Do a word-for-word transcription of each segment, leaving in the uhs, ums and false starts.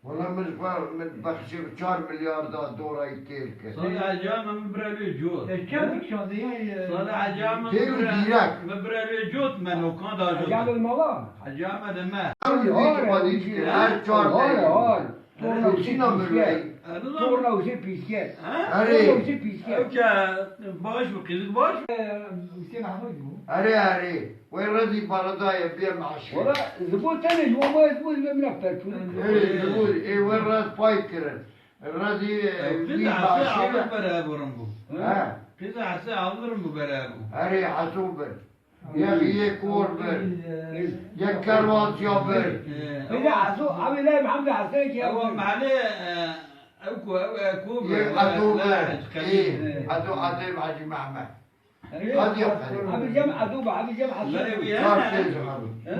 Wala min ji xwe, min bexşê çar milyar da dorayî têr kir. Salih Hecî Ahmed min bira wê cot. E, çend kişandê ya, e, Salih Hecî Ahmed Têr û min bira, dîrek. Min bira wê cot, me nokan da cot. Hecî Ahmed mala? Hecî Ahmed me. Her wî Hare, xwedî hare, dikir, her çar hare, têr. Hare. Torna Çîna wî pîske. Mirweyî. Torna wî pîske. Ha? Erê. Torna wî pîske. Ew ke baş bû, qîzik baş bû. E, Hüseyin Ahmet bû. Erê, erê. Wê rezî paradayê bê meşe. Wala, zibo tenê ji wan ma zibo zibo mina perçûn. Erê, zibo, ê wê rez pay kirin. Rezî, e, Ew wî qîz Hesê meşe. Alir bere bû rin bû. Ha? Qîz Hesê Alir bû bere bû. Erê, Heso bir. Yek yê kor bir. Yek kerwasiya bir. Ee, Bile Azo, abi ne Muhammed Hasan ki Ewa ya. Mehli, e, ew ku, ew, e, ku Yek bir, Ato e, bir. Ê, Xelîl. Ato Azim Hacı Mehmet. Hadi yok, hadi. Abi Cem Ato, abi Cem Hasan. La ev ya. Çar şey abi. He?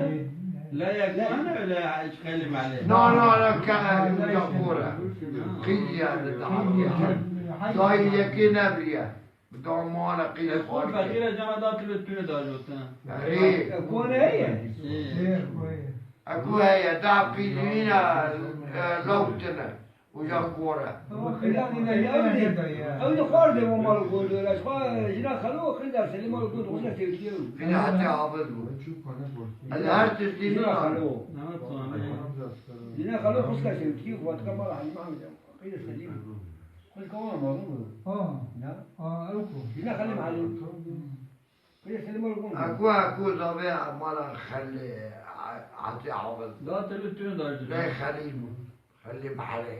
La yakmana öyle hiç Xelîl Mehli. No, no, no, ka, ya kora. Qîz yani, daha. Dayı yekê nebriye. Bi dawamana qîz Ev xwe xwar kir. Feqîre cana da tu tu da jot, ha. Erê. Ev ku ne ye? Ê. Ev ku heye, da qîz wîna, e, lawtine. Uca kore. Ew de xwar de mal gund, ez xwe jina xelo, qîz da Selîm mal gund, xwe tevkiye. Qîz hete hafiz bû. Ez her tiştî Jina nîna. Xelo. Ne tuane. Jina xelo, xwe tevkiye, xwe tka mal Hacı Mehmet. Qîz Selîm. Xwedî ka wan malûm bû. Ha. Na? Ha, ew ku. Yine Xelî Malûm. Hmm. Qîz Selîm Malûm. Eku, eku zavê mala Xelî, Hacî Hafiz. Da te li tune da jî. Lê Xelî bû. Xelî Mehrê.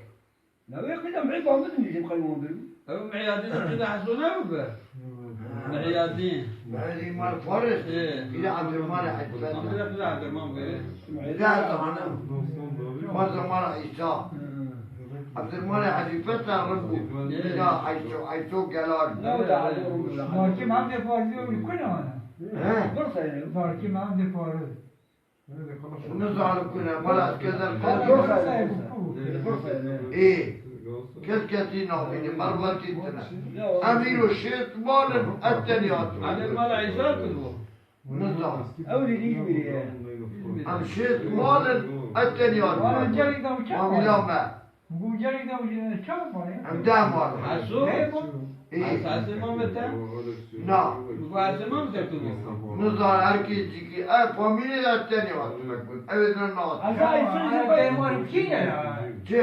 Na wê qîza mehê bamidin jî qey wan bir. Ew mehê ya dî qîza Heso ne bû be? Mehê ya dî. Mehê dî mal Faris. Ê. Qîza Abdurrahman Hacî Fethi. Abdurrahman Abdurrahman be. Zehra Hanım. Mazlum Mala İsa. Abdurrahman Hacî Feta Rıbu. Ya Ayşo, Ayşo Gelal. Markim hem de fazla bir kul ana. He? Markim hem de fazla. Bunu zalim kune, bala eskeder. Ê, kes ketî nabîne, mervatî tine. Emîro şêst malin, et tenya tine. Hadi Mala İsa kul bu. Nizam. Ew li Îzmîrê ye. Em şêst mal in, ez tenya dibe. Wana carek da uçak Famîla var. Me. Bu carek da uçak var ya. Em deh mal in. Asu? Ne bu? Ê. Asu, Asu Mamet e? Na. Bu Asu Mamet e tu bu? Nizam, her kes dikî. Ev famîlê ez tenya dibe. Ev ê ne nas. Asu, Asu, Asu, Asu, Asu, Asu, Çi? Ee,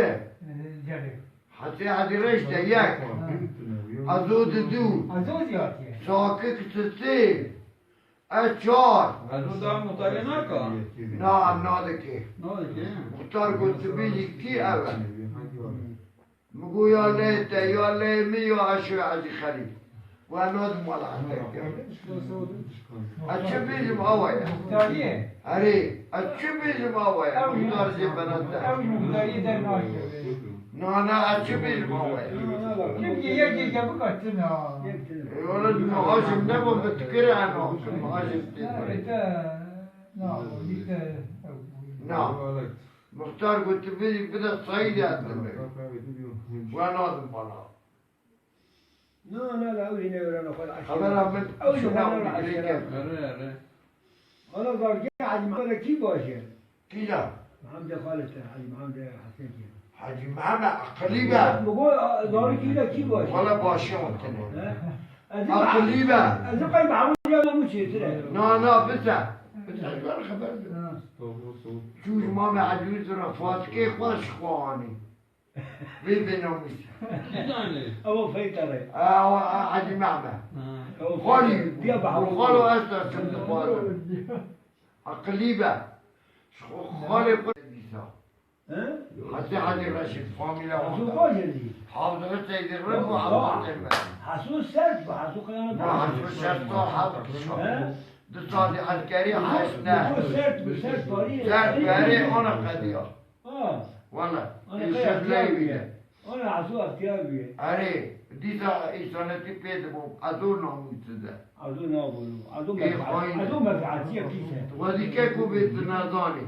carek. Hacı, Hacı Reşte yek. Ha. Azu didu. Azu ziyatiye. Sakik sisê. Ez çar. Ezo da muhtarê naka? Na, nadike. Nadike. Muhtar got, tu bêjî kî ev e? Min got, ya lê te, ya lê min, ya eşo Hacî Xelîl. Got, ez nadim wela heta ke. Ez çi bêjim, awa ye. Muhtarî ye. Erê, ez çi bêjim, awa ye. Ew Muhtar jî bena te. Ew jî muhtarî der nakeve. Na, na, ez çi bêjim, awa ye. Çimkî yekê ke bikatin a. E, wala, mi ajim nebû, bi tikir eno. Mi ajim tê. Erê, te, na, işte, ew. Na. Muxtar got, tu bêjî, bide Seîdê ez dimê. We nadim bana. Na, na, la, ew jî newêrana xwe li eşîret. Xebera min Ew jî çûna xwe li eşîret. Erê, erê. Xala zargê Hacî Mehemedê kî baş e? Kî ya? Mehemedê xalê te, Hacî Mehemedê Hesên kî? Hacî Mehemedê aqilî be. Bi bo, a, zarokî de kî baş e? Wala başiya wan tine. He? Ez ê Aqilî be. Ez ê qey Mehemedê ya min çêtir e. Na, na, bise. Bise, ez were xeber bim. Ha. Çû ji mamê Hacî Yusuf re Fatikê xwe ji xwe anî. Vê bênamîs. Kî zanê? Ew feyta re. Ew, ew, Hacî Mehme. Ha. Ew Xalî. Diya Bahawî. Xalo esta çim dixwazim. Aqilî be. Xalê xwe dîsa. He? Hacî, Hacî Reşîd, famîla Hacî wan. Xalê dî. Hafız Seydî Rebo, Hafız Seydî. Hasu sert bu, Hasu kayana. Na, Hasu sert, Hasu. He? Du salî eskerî heşt ne. Bu sert, bu sert parî. Sert parî, ona qediya. Ha. Wala, Ana kaya şekleyê ihtiyar bî. Ana Azo ihtiyar bî. Erê, dîsa îsanetî pê dibû, Azo namû tide. Azo nabû. Azo Ê, menfaat, xayîn. Azo menfaatiye pîs e. Xwedî ke ku bê tu nezanî.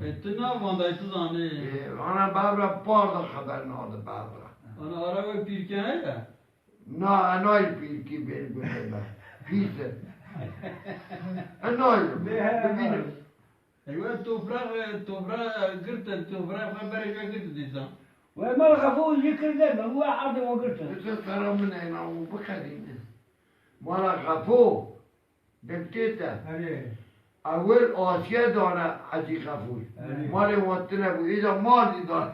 E, tu navandayî, tu zanî. Ê, ana bevra par da xeber nade bevra. Ana ara we pîrke heye? Na, enay pîrkî bêr gune be. Pîs e. Enay, bibînim. Eywa, toprak, e, toprak girtin, toprak xwe berê ve girtin dîsa. We mal Xefo jî kirde, me we erdê we girtin. Dite sera min heyna û biqedîne. Mala Xefo, demkê te. Erê. Ewil Asiye dane Hecî Xefûr. Erê. Malê wan tine bû, îca mal jî dane.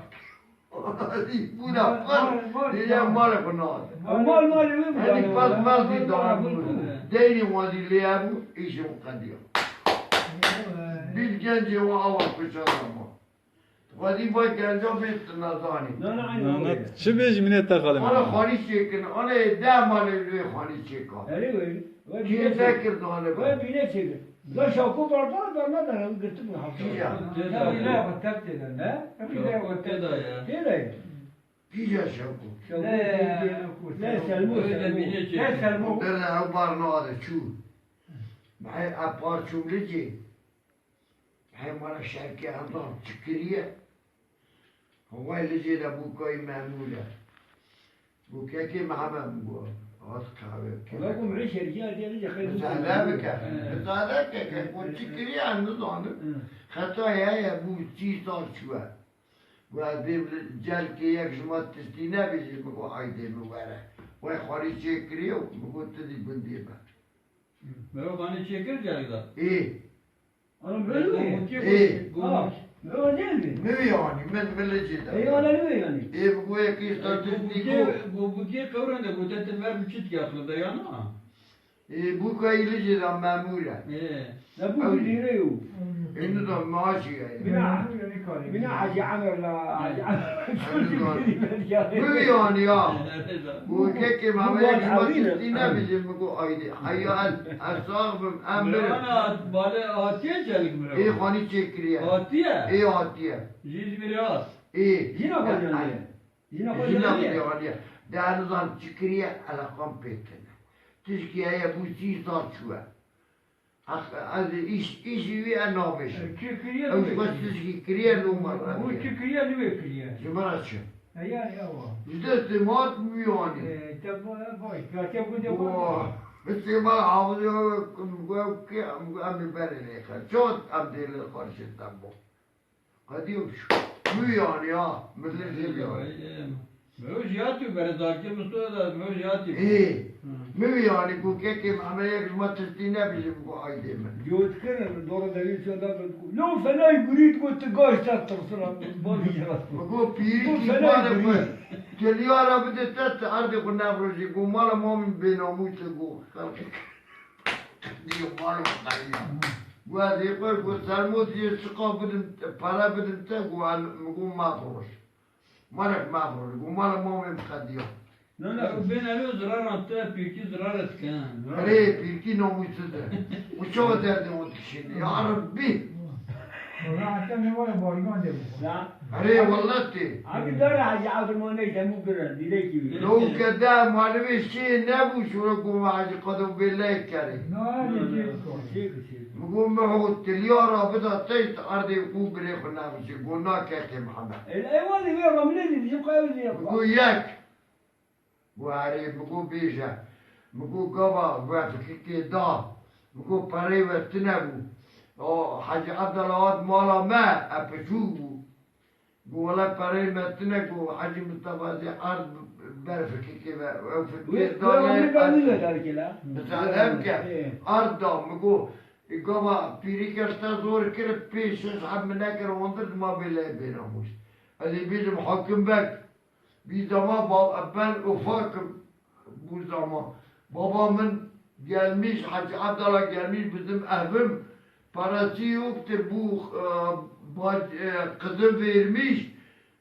Bûna Mal, mal, mal, pir, mal. Dêya malê xwe nas. Mal, malê wî bû Hecî dane, pas mal mal, jî mal, dane mal, bû. Mal. Deynê wan jî lê hebû, îşê wan qediya. Erê. Bîr gencê wan awa kuçana ma. Xwedî vay genca bê tu nezanî. Na, na, aynen Na, na, öyle. Çi bêjî minê te xalê Ana min? Xanî çêkin, ana ê deh malê wê xanî çêka. Erê wê, wê Kê bîne çêkin. Nekir dane Wê be. Bîne çêkin. La şako barda da ne da girtin mi hafta? Kîja? Tê Ya da bîne ya. Xwe tep tê de. He? Bîne Şako xwe tê da ya. Tê de. Kîja şako? Şako Ne, tê de. Ne, ne, Selmo, Öyle Selmo. Bîne Ne, çêkin. Selmo. Dere ew bar nade çû. Mehê epar çû licê. Hemara şerkê hemdan çi kiriye? Haway licê de bûkayî memûr e. Bû kekê Mihemed bû, hat qehwe kir. Wela ku min şerkê hatiye licê xeyr Mizahde bike. He. Mizahde ke, ke ku çi kiriye em nizanin. He. Xetayê heye bû çî sal çûye. Bû ez bêm li celkê yek ji me tiştî nebêjî, min got aydê min were. Wê xwarî çê kiriye û min got tu dî gundê me. Mero xanî çêkir carek da. Ê. Ana böyle mi? Ê. Mero değil mi? Nû yani, min, min li cê de. Ey, ana nû yani. Ê, bi goyekî Ey, bu, bu istatistîko. Ki, bu, bu ki qewrende, bu te te ver mi çit yaklı da ya na? Ê, bu kayı li cê de memur e. Ê. Ya bu Ew. Bir lira yok. Ê, nizam maaşî ye. Bina, bina Hacı Amer la, Hacı Amer. Ew nizam. Nû yani ya. Ê, nizam. Got kekê me, me yek ji me tiştî nebêje, min got aydê. Heya ez, ez sax bim, em birin. Ana, bale hatiye celik mi? Ê, xanî çêkiriye. Hatiye? Ê, hatiye. Ji İzmir'e hat. Ê. Jina xwe janiye. Jina xwe janiye. Jina xwe janiye. De ez nizam çi kiriye, eleqan pê tine. Tişkî heye bû sî sal çûye. Heq, ez îş, îşî wî ez nabêjim. E, çi kiriye Ew nû ji xwe kiriye. Tişkî kiriye, nû me Bu radiye. Çi kiriye nû kiriye. Ji min re çi? E, yani ewa. Ji destê me hat wî anî. E, te ba-, baş, ya te gundê xwe. Wa, destê me hafizê ew, em, em, em, em ê berê lê xwe. Çot em dê li xwe şit em bo. Qedî û çû. Wî anî ha, min li jê Ey, ey, ey. Mewj ya tu, beredarkê Mustafa da mewj ya tu. Ê, Hı. Min wî anî ku kekê me, me yek ji me tiştî nebêje, min got aydê min. Cot kirin, dora devî çanda ku. Lo fenay gurît ku tu gaş te tirsina, bavî jira. Min got pîrikî Lo fenay barê xwe. Gurît. Teliya re bide te, tu erdê xwe nevrojî. Got mala mamî bênamûs e, got xelkê. Diyo mala xwe ya. Got ez ê xwe, got sermo diye çiqa bidim, pere bidim te, got ez, min got mefroş. Marek mafrol, got mala mamê min qediya. Na, na, ew bên elo ziraran te, pîrkî zirar et ken. Erê, pîrkî namûsiz e. Û çawa derdê wan dikişîne? Ya Rebbî! Wala heta ne wala barigan de bu. Ya. Erê, wala tê. Abi dara Hacı Abdurrahman ne demu bir direk gibi. Lo ke de malumê şê nebû, şura goma Hacı Qado bê leyek kerê. Na, ne Na, na, şey bu. Şey bu, şey bu. Min got, min hot tilya ra bida te, tu erdê xwe birê xwe navêje. Got, na kekê Mihemed. El eyvallah, ya Ramile dedi, yok, yok. Min got, yek. Got, erê, min got, bêje. Min got, gava, we fikirkê da. Min got, pereyê we tune bû. O, Hecî Ebdala hat mala me, e piçûk bû. Got, wele pereyê me tune, got, Hecî Mistefa zê erd ber fikirkê ve, ew fikirkê Wê, wê danê, wê erd. Wê, wê, wê, Bi te ev ke, Ê. Erd da, min got, gava pîrîker te zor kir, pênc şeş heb min nekir, hondir dima bê lê bênamûs. Ez ê bêjim, Hakim Beg, bî zama ba-, ben ufakim, bû zama. Baba min gelmiş, Hacı Abdallah gelmiş bizim evim. Parası yoktu bu, e, bac-, e, kızı vermiş.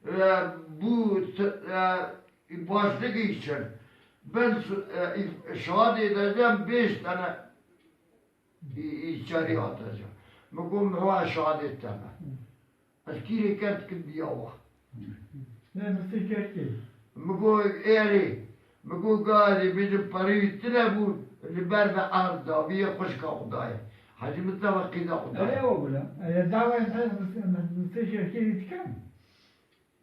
E, bu t-, e, başlık için. Ben s-, e, if-, şehadet edeceğim beş tane i-, içeri atacağım. Min got, min wa şehadet deme. Ez kîrê ker dikim biya wa. Ne, min sê ker kir. Min got, erê. Min got, gazê bêjim perê wî tune bû, li ber ve erd da, vî yê xwişka xwe dayê. Hecî Mistefa qîza xwe dayê. Erê, o bila. Erê, dawayê min, min, min sê ker kir dikim.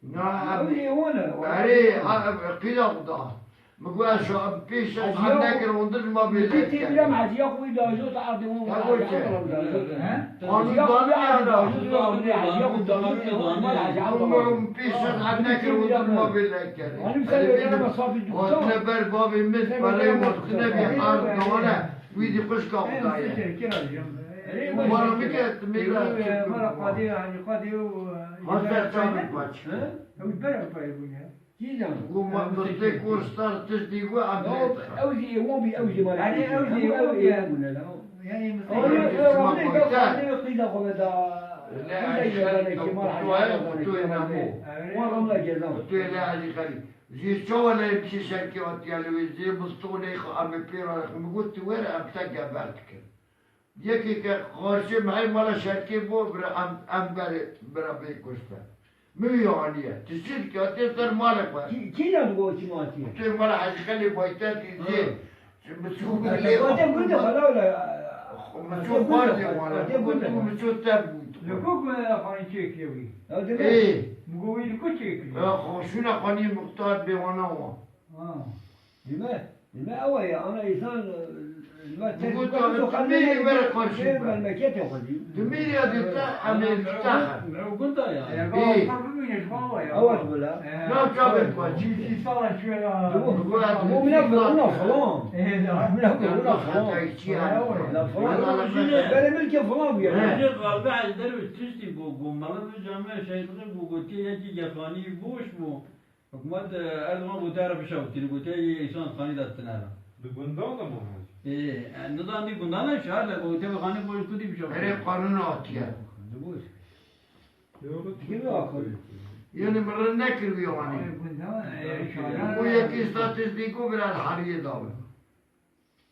Na, Ew jî wan e, wan erê, e. A, qîza xwe da. Min got, ez şa-, pêş ez hemlekir, hûn di ma bê lek kerê. Heciya xwe da jot erdê wan. Ya got ki, qanûn danî ya da. Heciya xwe da jot erdê wan. Hûn pêş ez hemlekir, hûn di ma bê lek kerê. Hûn li ber bavê min, berê wan, tu nebî erd dane, wî dî xwişka xwe daye. Mala min ke, tu mêra. Hasta çavê paç. Ew ber ew payê bûne. Kîjan? Ku ma-, mistê Kurstar tiştî ku em Ew, ew jî êwan bî, ew jî mala. Yanî ew jî êwan bî. Yanî mistê Ew jî êwan bî. Qîza xwe veda. Qîza jî veda ki mal heyata xwe veda. Wan ramla cezam. Tu yê lê Hecî Xelî. Jî çawa lê pişî şerkê hatiye li wê, jî mistonê xwe em ê pê re, min got, tu were em te geber dikin. Yekê ke qarşê me hey mala şerkê bo, bira em, em berê, bira bê kuşte. Min wî aniye. Tu çi dikî, tê ser malê xwe. Kî, kî ne digo çi matiye? Tê mala Hecî Xelî Baytedî dê. Çi min çû belê. Ate gunda bala wala. Min çû xwarzê wala. Ate gunda. Min çû te bû. Li ku xanî çêkiriye wî? Ê. Min got wî li ku çêkiriye? Ya, xwe şûna xanî muxtar bê wana wa. Ha. Dime, dime ew e ya, ana însan, e, dime Min got, tu mêrî were qarşî me. Memleketê xwe dî. Tu mêrî ya dî te, em ê li te. Ew gunda ya. Ê. Ew e bila. Na çavên xwe. Çî sala çûye ya. Bu, bu, bu mine vuruna falan. Ê, ya. Mine vuruna falan. Heta çi yani? La falan. Berê milkê falan bûye. He. Galiba ez derve tiştî bû, bû. Mala min camê şeytî bû, gotiye yekî gefanî boş bû. Hikûmet, e, Erdogan gotiye re bişewitîne, gotiye yê îsan xanî de tine re. Di gundan de bû hacî? Ê, e, nizanî gundan e, şehar de gotiye bi xanî boş kudî bişewitîne. Erê qanûn hatiye. Di boş. Kî bi akıl? Yanî min re nekir wî wanî. Erê gundan, e, şehar. Bu yekî statistîko biraz hariyê dawin.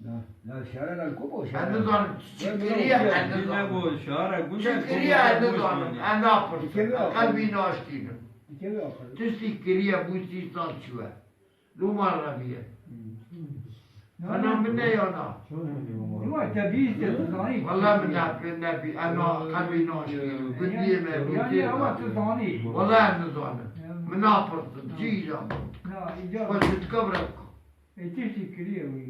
Na, na, şehra ku bo şehra? Ez nizanim çi kiriye, ez nizanim. Çi kiriye, ez nizanim. Ez napirsim. Qelbî naştînim. Tiştî kiriye, bû sî sal çûye. Loma reviye. Fena min ne ya na. Wala min ne, nebî, ez na, qelbî naştînim. Gundiyê me, gundiyê me. Wala ez nizanim. Min napirsim. Cî îca. Xwe ji dika bira. Ê, tiştî kiriye wî.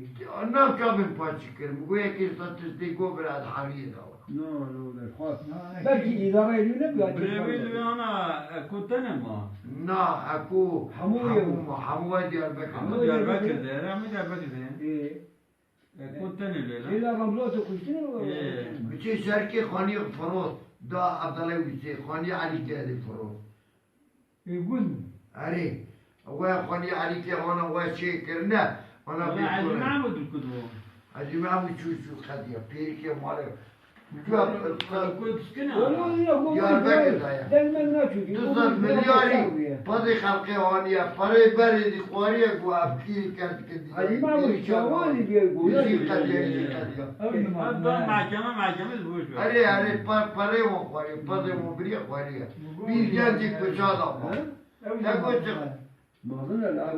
Nav çavên paçî kir. Min got, yekê statistîko bira di hariyê de wa. No, no, berxwast. No, ne Belkî kiriye. Îdareyê wî nebû, ya Birê wî tiştan li wê ana, e, ku tenê ma? Na, e, ku Hemû hemû yê ma, hemû wê Diyarbekir. Hemû Diyarbekir de, hemû Diyarbekir de. Ê. E, ku tenê lê la? Lê la Remzo tu kuştine mi? Ê. Biçê şerkê xanî firot. Da Abdalay Wîsê, xanî Elî Gelî firot. Ê gund. Erê, we xanî Elîkê ana we çê kirine, ana Wala bê Hecî kure. Mehmûd li ku dibo? Hecî Mehmûd çû çû qediya, pêrikê malê. Ku, ku, ku diskine? Diyarbekir de ye. Deng me naçû. Du sed milyarî padê xelqê aniye, perê berê dî xwariye ku ev kî kerd ki dî. Hecî Mehmûd çawanî bê ku. Jî qediya, jî qediya. Ev mahkeme, mahkeme ji boş ver. Erê, erê, pe-, perê wan xwariye, padê wan biriye xwariye. Bîr gencî kuca da ma. Te got çi?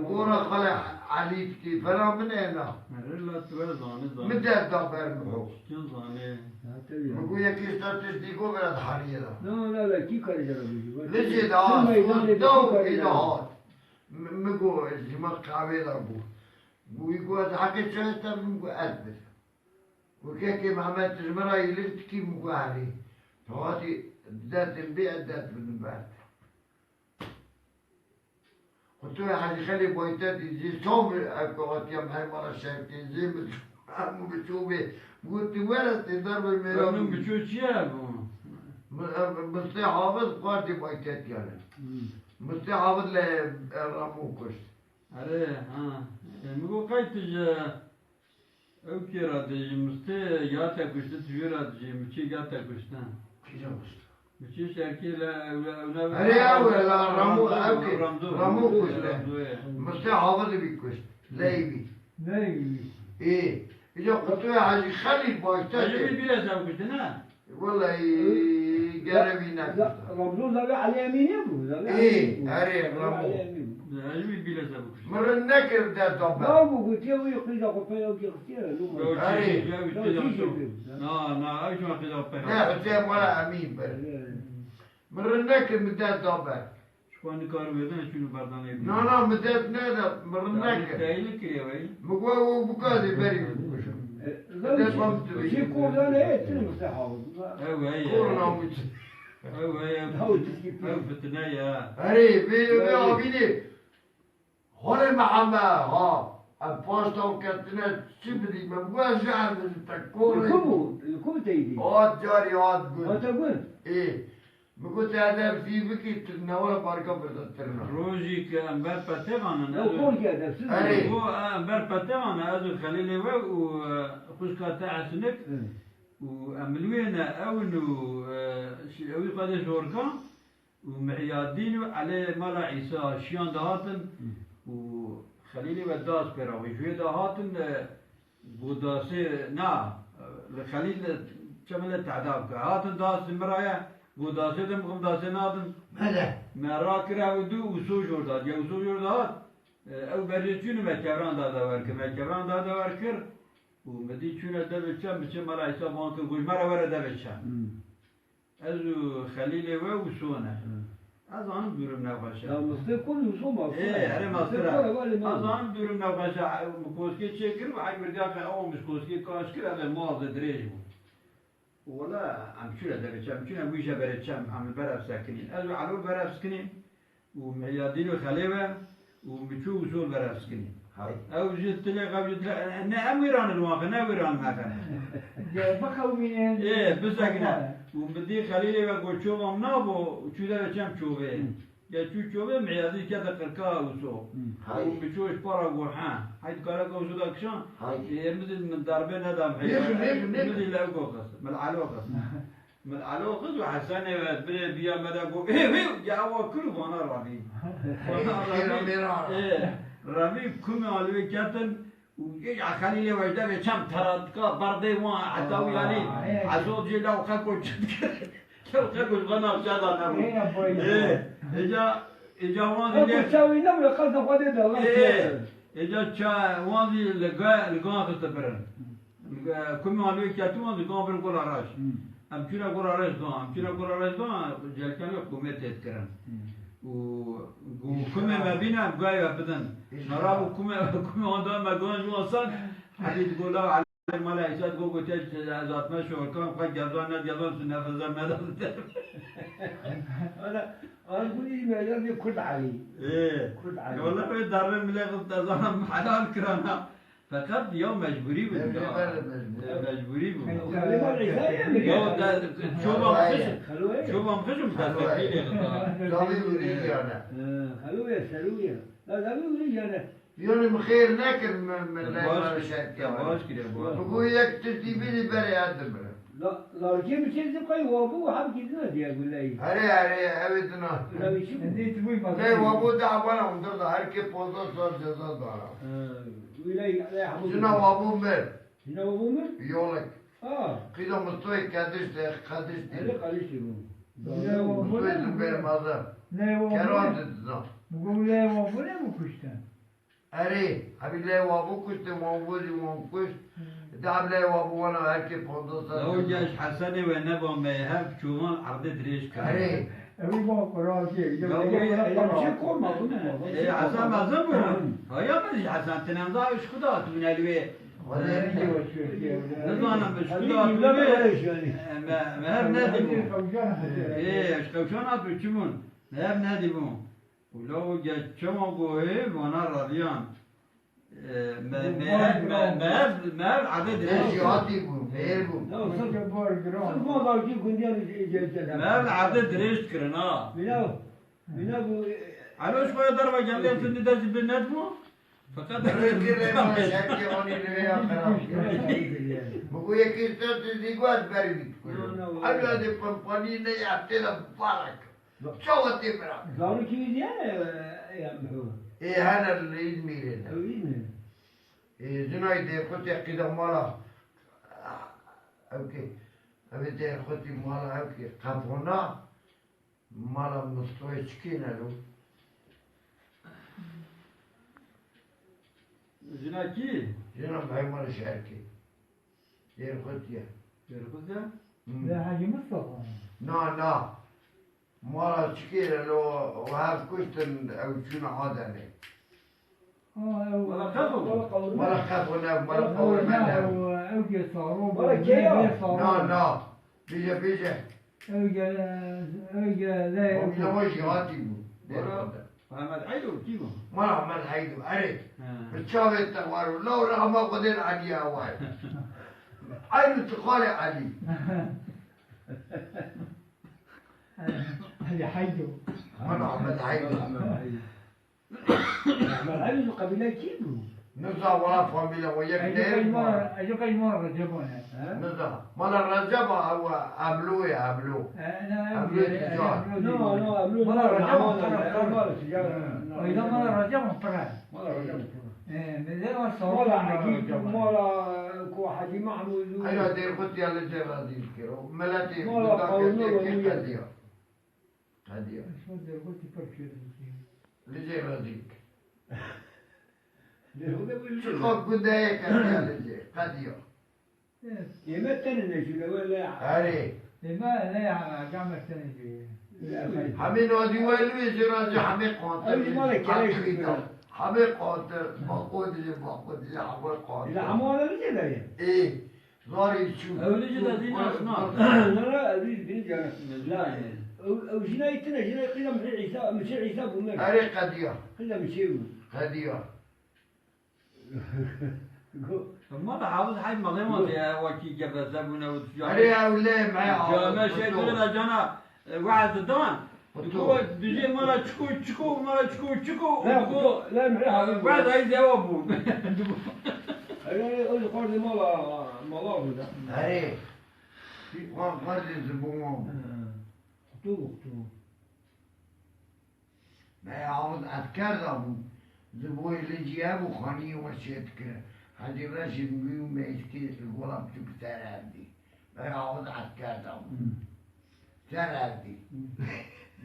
Gora xalê Elî dikî, fena min ê na. Erê la tu were zanî, zanî. Min dest da ber min ho. Çi zanî? Min got yekê statistîko vera di hariyê da. Na, na, la kî karê jara bêjî? Licê da, soz da û kê da hat. Min, min got, ji me qavê da bû. Wî got, heqê çi heste? Min got, ez bidim. Û kekê Mehmet ji min re îlik dikî, min got, erê. Tu hatî dest min bê, ez dest bidim ber te. Xwe tu Hecî Xelê Baytedî zê çaw bi ev ku hatiye mehê mala şerkê zê bi hemû bi çû bê. Got, tu were tê derve mêra. Min bi çû çi ye bu? Mistê Hafiz partî Baytedî yani. Hmm. Mistê Hafiz le, e, Ramo kuşt. Erê, ha. E, min got, qey tu ji ew kê re dê ji mistê ya te kuştin, tu jê re dijî, miçê ya te kuştin. Kîjan kuşt? Miçê şerkê le, ew, ew ne Erê, ew e, la Ramo, ew kê? Ramdo. Ramo kuşt e. Ramdo ye. Mistê Hafiz bî kuşt. Ley bî. Ley bî. Ê. Îca qutuya Hecî Xelîl başta Hecî ke. Bî bîle ev kuştin, ne? Wellahî, gere wî nekirda. Remzûn zavê Elî Emînê bû, zavê Ê, Elî Emîn bû. Erê, Remzûn. Elî Emîn bîle zavê kuşt. Min rind nekir dest da ber. Baw bû, gotiye wî qîza xwe pey ew kê xistiye, lû. Ew çî, ya wî tê yaptı. Na, na, ew çima qîza xwe pey. Ne, xwe tê mala Emîn ber. Min rind nekir, min dest da ber. Wan nikare wêdin çûn û berdanê bînin. Na, na, min dest neda, min rind nekir. Teyli kiriye wey. Min got, "O bikazê berî bikujim." E, Dest wan tu bikir. Jî kovdan heye, çi nimse hawil. Ew heye. Korona mûç. Ew heye. Ew fitne ya. Erê, vê, vê avînê. Xolê Meheme, ha, em paş taw ketine çi bidî? Me bû ez ji em te korê. Li ku bû? Li ku teyî? Hat carî hat gund. Hate gund? Ê, min got, "Te edebsî bikî, tu newala barika bide tirna." Rojî ke em ber petê vanin, Ew ez û, korkî edebsiz Erê. Bû, em ber petê vanin, ez û Xelîlê we û, e, xwişka te Esinik Hı. û em li wê ne, ew in û, e, şi-, ewî xwedê jorka. Û Mihyadîn û Elê mala Îsa şiyan dihatin Hı. û Xelîlê we das pê re wê. Ji wê de hatin, e, got dasê na, e, li Xelîl de çemile tehda bike. Hatin das ji min re ye, got dasê de min dasê nadin. Mele. Me rakir ew du û so jor da. Diye û so jor da hat, e, ew berê çûn me kevran da dewer kir. Me kevran da dewer kir û min dî çûne devê çem, biçe mala Îsa ban kir, got ji me re were devê çem. Hı. Ez û Xelîlê we û Sone. Hı. Ez zanim dûrim nexweş e. Ya Mistê kol û Soma Ê, kol e. Erê Mistê mastir e. Kol e, wele Ez zanim dûrim nexweş e. Min koskê çêkir û hek birdiya ke ew min ji koskê kaş kir, ev ê maz e dirêj bû. Wele em çûne devê çem, em çûne wî je berê çem, em li ber ev sekinîn. Ez û Elo ber ev sekinîn. û Meyadîn û Xelê ve û Miçû û Sol ve revskinî. Hay. Ew ji tilê xew ji tilê, ne em wêran li wan xe, ne wêran me xe. Ge biqewimînin. Ê, bisekine. Û bi dî Xelîlê ve got, "Çova min nabo, çû de ve çem çovê." Hı. Ge çû çovê, Meyadîn kete qirka û so. Hı. Hay. Û Miçû ji para got, "Ha, hey dikare ka û so da kişan." Hay. Ê, min dî min darbe nedam. Nêxin, nêxin, nêxin. Min dî lew got xist, min alo xist. Min alo xist û Hesenê ve birê biya me de got, "Hê, hê, ya wa kir û vana ravî." Vana ravî. Ê, ravî kumê alî wê ketin û ê, ya Xelîlê we ji devê çem teradika berdê wan heta wî alî. Aa, ê. Hezol jê lew xeko çi dikir. Lew xeko ji xwe navçe da nebû. Ê, ya boy. Ê, êca, êca wan zî lê. Xeko çawî nebû, qasa xwe dê de, Ê, êca ça-, wan zî li ga-, li gan xiste birin. Kumê alî wê ketiwan di gan bir Gola Reş. Hmm. Em çûne Gola Reş dan, em çûne Gola Reş dan, celkene komê tê dikirin. Hmm. Û, û kumê me bîne, em gayê we bidin. Mera û kumê, kumê wan da me gan ji wan san, Elî di Gola, Elî mala Îsa di Go gote, ez hatime şorkan, xwe gezan ne gezan, tu nefeze me da. Ana, ana, bu iyi meydan bir Kurd Ali. Ee. Kurd Ali. Yola ve darbe millet zaten helal kirana. Feqet ya mecburî bû. Mecburî ya. Ber mecburî. Ya mecburî bû. Xelwe. Ya da çoban xişim. Xelwe. Çoban xişim da Xelwe. Sefîlê da. Zavî bû yani. He, Xelwe, Selwe. Ya zavî bû yani. Yani min xêr nekir min, min lê Baş, şer ya kir. Baş kiriye, baş. Bu yek tiştî bînî berê ez dimirim. La, larkê mi çê zî qey wabû, hem kî dina diye guleyî. Erê, erê, ew ê dina. Guleyî çi bû? Nê, tu bûyî Lê wabû da bana hundir da, her kê ponzdeh sal ceza dara. He, guleyî, erê, hemû Jina wabû mir. Jina wabû mir? Yolek. Ha. Qîda Mustoyê Kediş de, Kediş de. Erê, Kediş de bû. Jina wabû Mustoyê mir. Zilbêr Mazem. Nê wabû Keran mir. De dina. Bu guleyî wabû ne bû kuştin? Erê, hebî lê wabû kuştê, wan wozî wan kuşt. Hmm. De hebî lê wabû wana her kê ponzdeh sal. Ew ceza. Geş Hesenê we neba me hev çûvan erdê dirêj kir. Erê. Ew ê ba qura kê, ya Ya wê, ew ê ba çê koma, bu ne? Ê, Hesan mezin bû. Haya me jî Hesan, tinemza ew ji xwe de hatibûne li wê. Xwedê Nizanim, ji xwe de hatibûne. Me, me hev nedîbû. Ê, ji Qewşan hatibû, çi bûn? Me hev nedîbû. Û lawo ge çawa goyê vana raviyan. E, me, me, me, me, me ev, me ev erdê dirêj kir. Jîhatî bû, mêr bû. Ya, sirf, sirf vana ki gundiyan Me ev erdê dirêj kirin, ha. Mîna, mîna bu, e, Alo, ji xwe derva geldiya tu nide jî bi net bû. Fakat Rê kir rê ma şerkê onî rê ya xerab kir. Bu yekî ser tu zî got berî bît. Alo, de kompanî ne ya tê de barak. Çawa tê bira? Zarokî wî diye, e, e, em hu. Ê, hene li Îzmîrê ne. Ew Îzmîr. Ê, jinayê dê xwe tê qîda mala. Ew kê, ew ê dê xwe tê mala ew kê qefona. Mala Mistoyê çikê ne lo? Jina kî? Jina Mehmala Şerkê. Dê xwe tiye. Dê xwe tiye? Hmm. Dê Hacî Mistofa. Na, na. Mala çikêre lo hev kuştin ew çûne Adenê. Ha, ew Mala qev bû. Mala qev bû ne, mala Ew qew ne, ne. ew, ew ge saron Mala bû, kê ya? ne saron. Na, na. Bêje, bêje. Ew ge, ew ge le Ew ne jî hatî bû. Mala Mehmet Eydo kî bû? Mala Mehmet Eydo, erê. Ha. Bi çavê te waro. Law rehma Xwedê li Eliyê awayê. Eydo tu xalê Elî. Elî Heydo. Mala Mehmet Eydo. Mala Mehmet Eydo. Mehmet Eydo ji qebîleya kî bû? Niza wala famîla we yek Eydo ne qey ma, ma. Eydo qey ma Recebo ne. He? Niza. Mala Receba ew Eblo ye, Eblo. E, ne, Eblo Eblo ye, ticar. Eblo No, ye. no, Eblo Mala no, Recebo no, pir e, no, pir e. no, no, no. Eyda mala Recebo pir e. Mala Recebo pir e. E, me de o Mala sawal Hecî, Recebo. mala ku Hecî Mahmûd û Eyda Dêrxutiya li cê razî dikir. O miletê Mala Dêrxutiya Qawno tê wî ye. qediya. Qediya. Esma Dêrxutî pir kêfik e. Li cê razî dikir. Dêrxutê wî li Çiqa gundeyê qediya li cê. Qediya. Ême tenê neçûne, wele. Erê. Ême ne ya, came tenê jî. Hemê nadî we li wê jê re jî hemê qantir. Ew jî mala kelek Hemê jî qantir. Hemê qantir. Baqo dije, baqo dije, hemê qantir. Ji hemû wana li jê de ye? Ê, zarî çû. Ew li jê de zî nasna. Ne, ne, ew jî bîn cana. Ne, ne. Ew, ew jîna yî tine, jîna qîla mi Îsa, mi Îsa bû me. Erê qediya. Qîla mi bû. Qediya. Go- Ma da Hafiz Heyf malê ma diye wekî geveze bûne û Erê ew lê me Came Hafiz şey Kutu. Dure da cana, e, waz dan. Kutu. Go dijê ma ra çiko, çiko, ma ra çiko, çiko. Ne, Go, Kutu, ne, me e, Hafiz waz Kutu. Ay zewa bû. Erê, o ji xwar de mala, mala bû da. Erê. Xwar, xwar de zibûn. Kutu, Kutu. Me Hafiz Esker da bû. Ziboyê li cî hebû, xaniyê we çê dikir. Hecî Reşîd Mî û Meyskî li gola biçûk ser ev dî. Me Hafiz Esker da bû. Hmm. Ser ev dî. Hmm.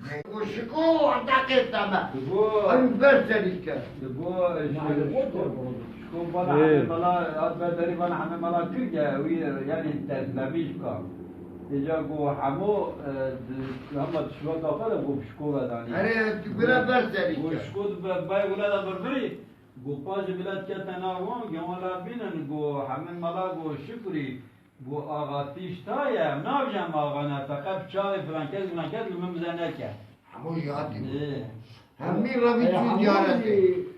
Me ku şiko, deqê te me. Dibo. Ew ber serî ke. Dibo, e, Şiko bana Ê. hemê mala, hat ber derî bana hemê mala kir ke, wî, yanî, te-, tebî ji ka. Îca ku hemû, e, di, hema tişweka xwe de ku pişko vedanî. Erê, tu bira ber serî Ku ke. Pişko di be-, bay wila de birbirî, ku paşê bila dikete nav wan, gewan la bînin, ku hemê mala ku şikurî, ku axa tîş ta ye, navjî em axa ne, feqet çavê filan kes, filan kes li min bize neke. Hemû jî hatî bû. Ê. Hemî revî Ey, çû hemû ziyaretê. jî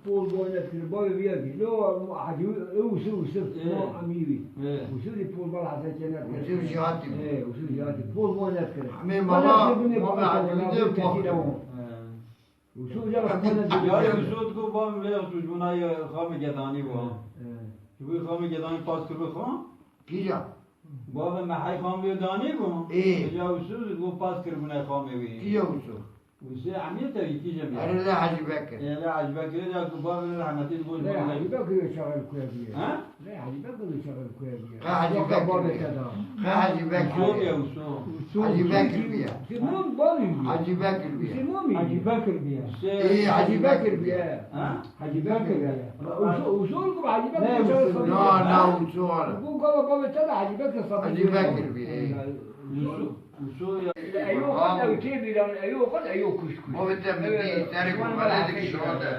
pol boy nedikir, bavê wî ye bî. Lo Hecî Ûsû, Ûsû, Ê. no emî wî. Ê. Ûsû jî pol bal Hesen Çener. Ûsû jî hatî bû. Ê, Ûsû jî hatî. Pol boy nedikir. Hemê Bal mala, nedikir, bavê mala Hecî bavê Ûsû de kesî pol. de bû. Ê. Ûsû jî Hemî pol nedikir. Ya Ûsû digo bavê wê tu ji bona ye xamê gedanî bû. Ê. Ji bo xamê gedanî pas kir bi xwe. Kîja? Bavê me hey xamê wê danî bû. Ê. Kîja Ûsû ji bo pas kiribûne xamê wê. Kîja Ûsû? Ûsê emiyete wî kîje bî? Erê lê Hecî Bekir. Ê, lê Hecî Bekir, ya ku bavê wê rehmetî digo ji Lê bo Hecî Bekir wê çaxê li kuye bîye? Ha? Lê Hecî Bekir wê çaxê li kuye bîye? Qe Hecî Bekir bîye. Qe Hecî Bekir Ûsû bîye. bîye, Ûsû. Hecî Bekir bîye. Sîmon bavê wî. Hecî Bekir bîye. Sîmon mî? Hecî Bekir bîye. Ê, Hecî Bekir bîye. Ha? Hecî Bekir bîye. Ûsû, Ûsû ku Hecî Bekir Ne, çaxê Ûsû. Sîmon. Na, na, Ûsû were. Bu gava bavê te de Hecî Bekir Sabî Hecî bîye. Bekir bîye. Ûsû, Ûsû ya. Eyo xwe ew tê bîran, eyo xwe eyo kuşt kuşt. Bavê te min dî, serê ku melê dikişande,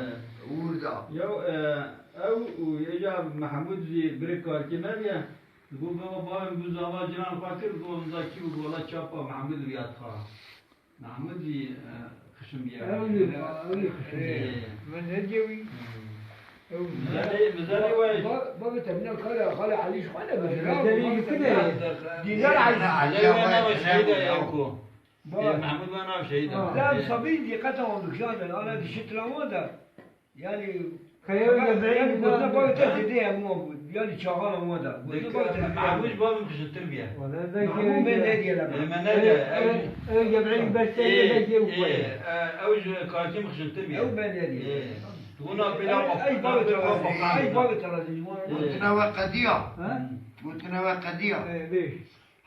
ûr da. Ya, e, ew û êca Mehmûd jî birê karkê me bîye. Digo, gava bavê min bû zava ciran xwe kir, go, min za kî bû, go, wela çapa Mehmûd bîya dixa. Mehmûd jî, e, xişin bîye. Ew jî, ew jî xişin bîye. Ê. Min nediye wî. Hmm. Ew Mizelê, mizelê we. Ba-, bavê te bîna kale, xalê Elî ji xwe ne bêje. Mizelê wî kide? Dînar Elî. Mizelê we nava şehîd e, ew ku. Ba- Ê, Mehmûd we nav şehîd e. Ha. Lem Ê. Sabî dîqeta wan dikişande, ana dişitira wan de. Yanî, Xeyr, fakat, Gebreîl yanî, gotina bavê te zêde ye, hemû, yanî, çaxan hemû da. Gotina bavê te zêde ye. Mehmûd ji bavê min xişintir bûye. Wala, belkî Mehmûd me nediye la. Ê, me nediye. Ev, ev, ev Gebreîl berse ye, belkî ew xwe ye. Ê, ew ji karkê min xişintir bûye. Ew me nediye. Ê. Tu na pêla Ey, bak, ey, na bavê pêla te bak, razî, na ey, pêla bavê te razî, ji wan. Gotina we qediya. Ha? Gotina we qediya. Ê, bêj.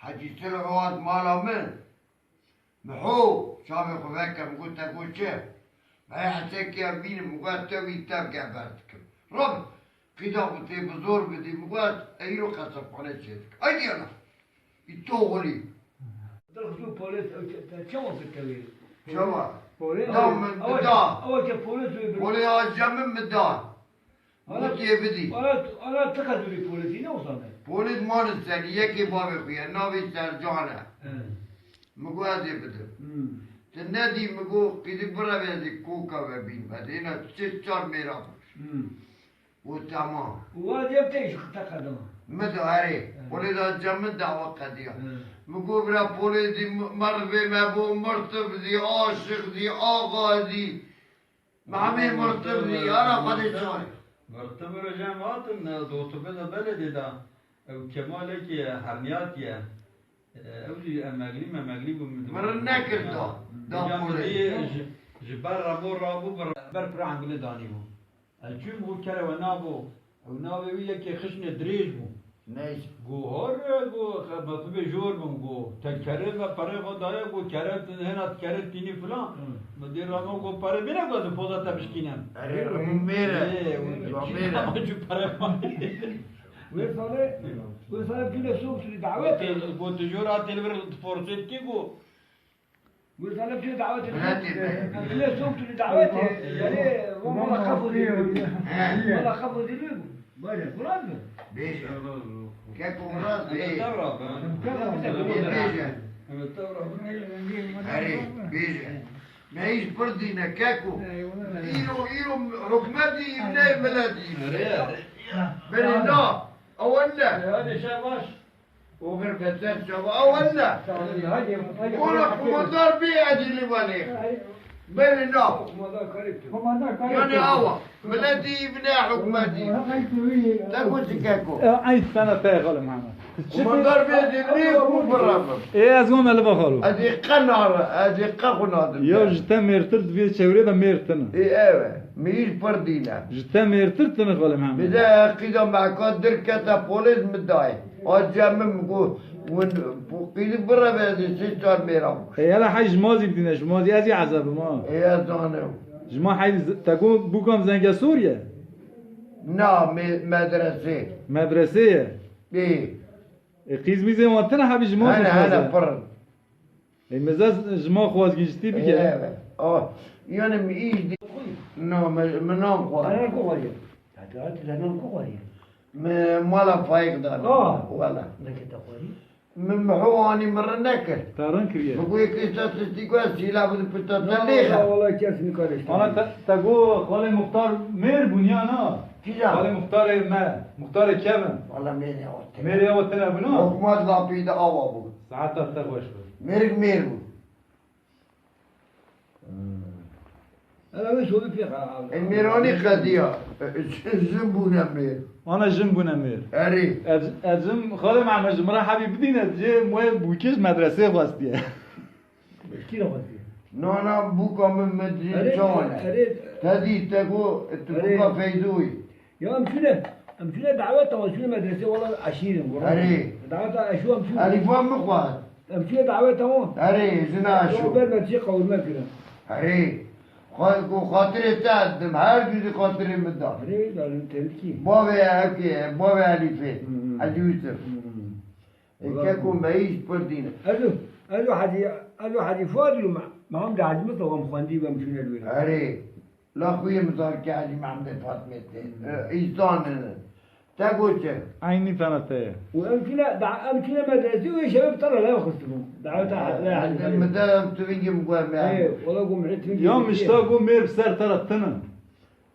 Hecî Silho hat mala min. Miho, çavê xwe veke, min got, te got çi? Me hê hesekê bînim, min got, te wî tev geber dikim. Rab, qîda xwe tê bi zor bidî, min got, te îro qesebxane çê dikim. Ay diyana, î to xulî. Dirxist û polês, ew çe-, te çawa kir tevî? Çawa? Polê-, Da ew, min, ew, da. Ew ke polês wê bir- Polê a cem min, min da. Ana, Gotiye bidî. Ana, ana ti qedurî polêsî ne uzane? Polês mane ser, yekê bavê xwe ye, navê Sercan e. He. Min got ez ê bidim. Hmm. Ti nedî, min got qîdik bireve, ez ê koka ve bînim. Ez ê ne çi çar mêra bû. Hmm. Û temam. Û wa diye te jî te qedama. Min de erê. Evet. Polê da cem min dawa qediya. Evet. Min got bira polê zî m-, merivê me bû, mirtiv zî, aşiq zî, axa zî. Me hemê mirtiv zî, ana Xwedê çay. Mirtiv rojê em hatin, e, di otobê de belê dê da. Ew Kemalekî herniyatiye. E, ew jî emeglî memeglî bû min. Min rin nekir da. Da polê. Ji, ji ber rebo rabû, bi ber pira engulê danî bû. Ez çûm, got kere we nabo. Ew navê wî yekê xişnê dirêj bû. Neyse. Got hore, got, me tu bê jor bim, got. Te kere ve perê xwe daye, got, kere, hêna tu kere tînî filan. Hı. Me dê rama, got, perê bîne, got, ez poza te bişkînem. Erê, remo mêr e. Ê, û Remo mêr e. Ama çû pere ma. Wê sale, wê sale pîle soğuk sürü davet e. Got, tu jor a têl vir, tu forsê dikî, got, Wê zalem tu dawetê. Miletê me. Em tu lê soğuk tu dawetê. Yani, valla kafo dili. He. Valla kafo dili. Böyle, Murat mı? Bêje. Keko Murat bê. Tevra be. Tevra be. Bêje. Evet, tevra be. Herê, bêje. Me îş pir dîne, keko. Îro, îro hukmetî, îvne miletî. Berê na. Ew ne? Hadi şer baş. Oxir beter çava, ew ne? Hadi, hadi. Ola kumandan bê edî li balê. Berê na. Kumandan karê. Yani awa. Miletî îvne hukmetî. Te ku çi keko? E, eyn sana te xalê Muhammed. Kumandan bê edî li ku birabim. E, ez wan li va xalo. Edî qe nare, edî qe xwe nadim. Ya ji te mêrtir di vê çewrê de mêr tine. E, ewe. Mi îş pir dîne. Ji te mêrtir tine xalê Muhammed. Bi de qîda meka dir kete polês mi dayê. A cem min got, win, qîdik bireve, ez ê sê çar mêra bû. Ê, hele hey ji ma zî bidîne, ji ma zî ez ê ezebim ha. Ê, ez zanim. Ji ma hey z-, te got bûkam Zengesor ye? Na, me-, medresê. Medresê ye? Ê. Ê, qîz mîzên wan tine hebî ji ma zî Hene, hene, dixwaze. Pir. Ê, meze ji ma xwazgî ji tî bike. Ê, evet. Ah, yani mi îş di-, na, mi, mi nan xwar. Nan ku xwariye? Hadi, hadi, nan ku xwariye? Mi mala Faik da. Ah. Wala. Ne ki te xwariye? Mi miho anî mi rin nekir. Te rin kiriye. Mi ku yek istatistîk ve sîla bi pişta te lêxe. Wala, wala, kes nikare işte. Ana te, te go xalê muxtar mêr bûn ya na? Kîjan? Xalê muxtarê me, muxtarê kevin. Wala mêrê o tine. Mêrê o tine bûn ha? Hukmat lapî de awa bû. Saeta te xweş be. Mêrik mêr bû. Hele wê şovî pê xera. E, mêranî qediya. E, jin bûne mêr. Ana jin bûne mêr. Erê. Ez, ez jin xalê Mehmet ji min re hebî bidîne, jê moyê bûkê ji medresê xwestiye. Kî re xwestiye? Na, na, bûka min, min dî çawan e. Erê. Te dî, te got, tu bûka Feyzoyî. Ya em çûne, em çûne daweta wan, çûne medresê, wala eşîr in, guran. Erê. Daweta eşû em çûne. Elîfa min xwar. Em çûne daweta wan. Erê, jina eşû. Ya ber me çi qewurme kirin. Erê. Xwe-, ku xatirê te ez dim, her dû zî xatirê min da. Erê, zalim telkî. Bavê ew kê, bavê Elîfê. Hı hı. Ecî Yusuf. Hı hı. E, keko me îş pir dîne. Ez û, ez û Hecî, ez û Hecî Fuad û Me-, Mehemdê Hecî Mustafa em xwendî, em çûne li wê. Erê. La xuyê min zarokê Hecî Mehemdê Fatmê tê. Hı. E, îzan in. Te got çi? Eynî tane te ye. Û em çûne, da-, em çûne medresê û şevê bi te re lê xistibû. Daweta lê Hecî. Min de em tivingî min got me. Ê, wala got min tivingî. Ya mişta got mêr bi ser te re tinin.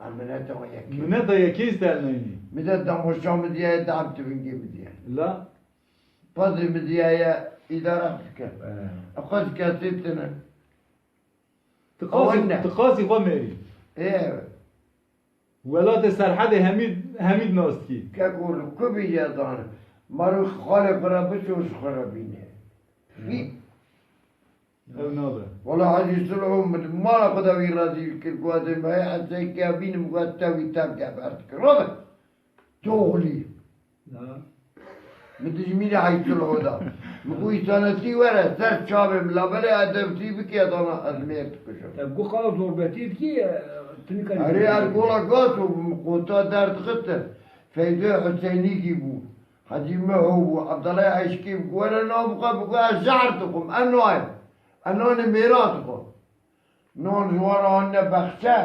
Em mineta wan yekê. Mineta yekê îster neynî. Min de damoşa min diye, da em tivingî min diye. La. Pazê min diye ye, îdara bike. He. Xwe ji kesê tinin. Ti qasî, ti qasî xwe mêrî. Ê. Welatê Serhedê hemî, hemî nas dikî. Keko li ku bî ye zanim. Maro xalê xwe re biço ji xwe re bîne. Hî. Ew nabe. Wala Hecî Sulho min mala xwe de wî rezîl kir, ku ez ê me hê Heseyke bînim, ku ez tevî tev geber dikir. Rabe. Toxlî. Na. Min dijmîne Hecî Sulho da. Min got, însanetî were, ser çavê min, labelê edebtî bike, dana ez mêr dikujim. Te got, qala zorbetî dikî, e, tu nikarî. Erê, er gola Gaso bû, min qota derdixistin. Feyzê Huseynîkî bû. Hecî Meho bû, Ebdullah Eşkî bû, were nav xwe bû, ez zehir dixwim, ez nayêm. Ez nanê mêra dixwim. Nan ji wan re anîne bexçe,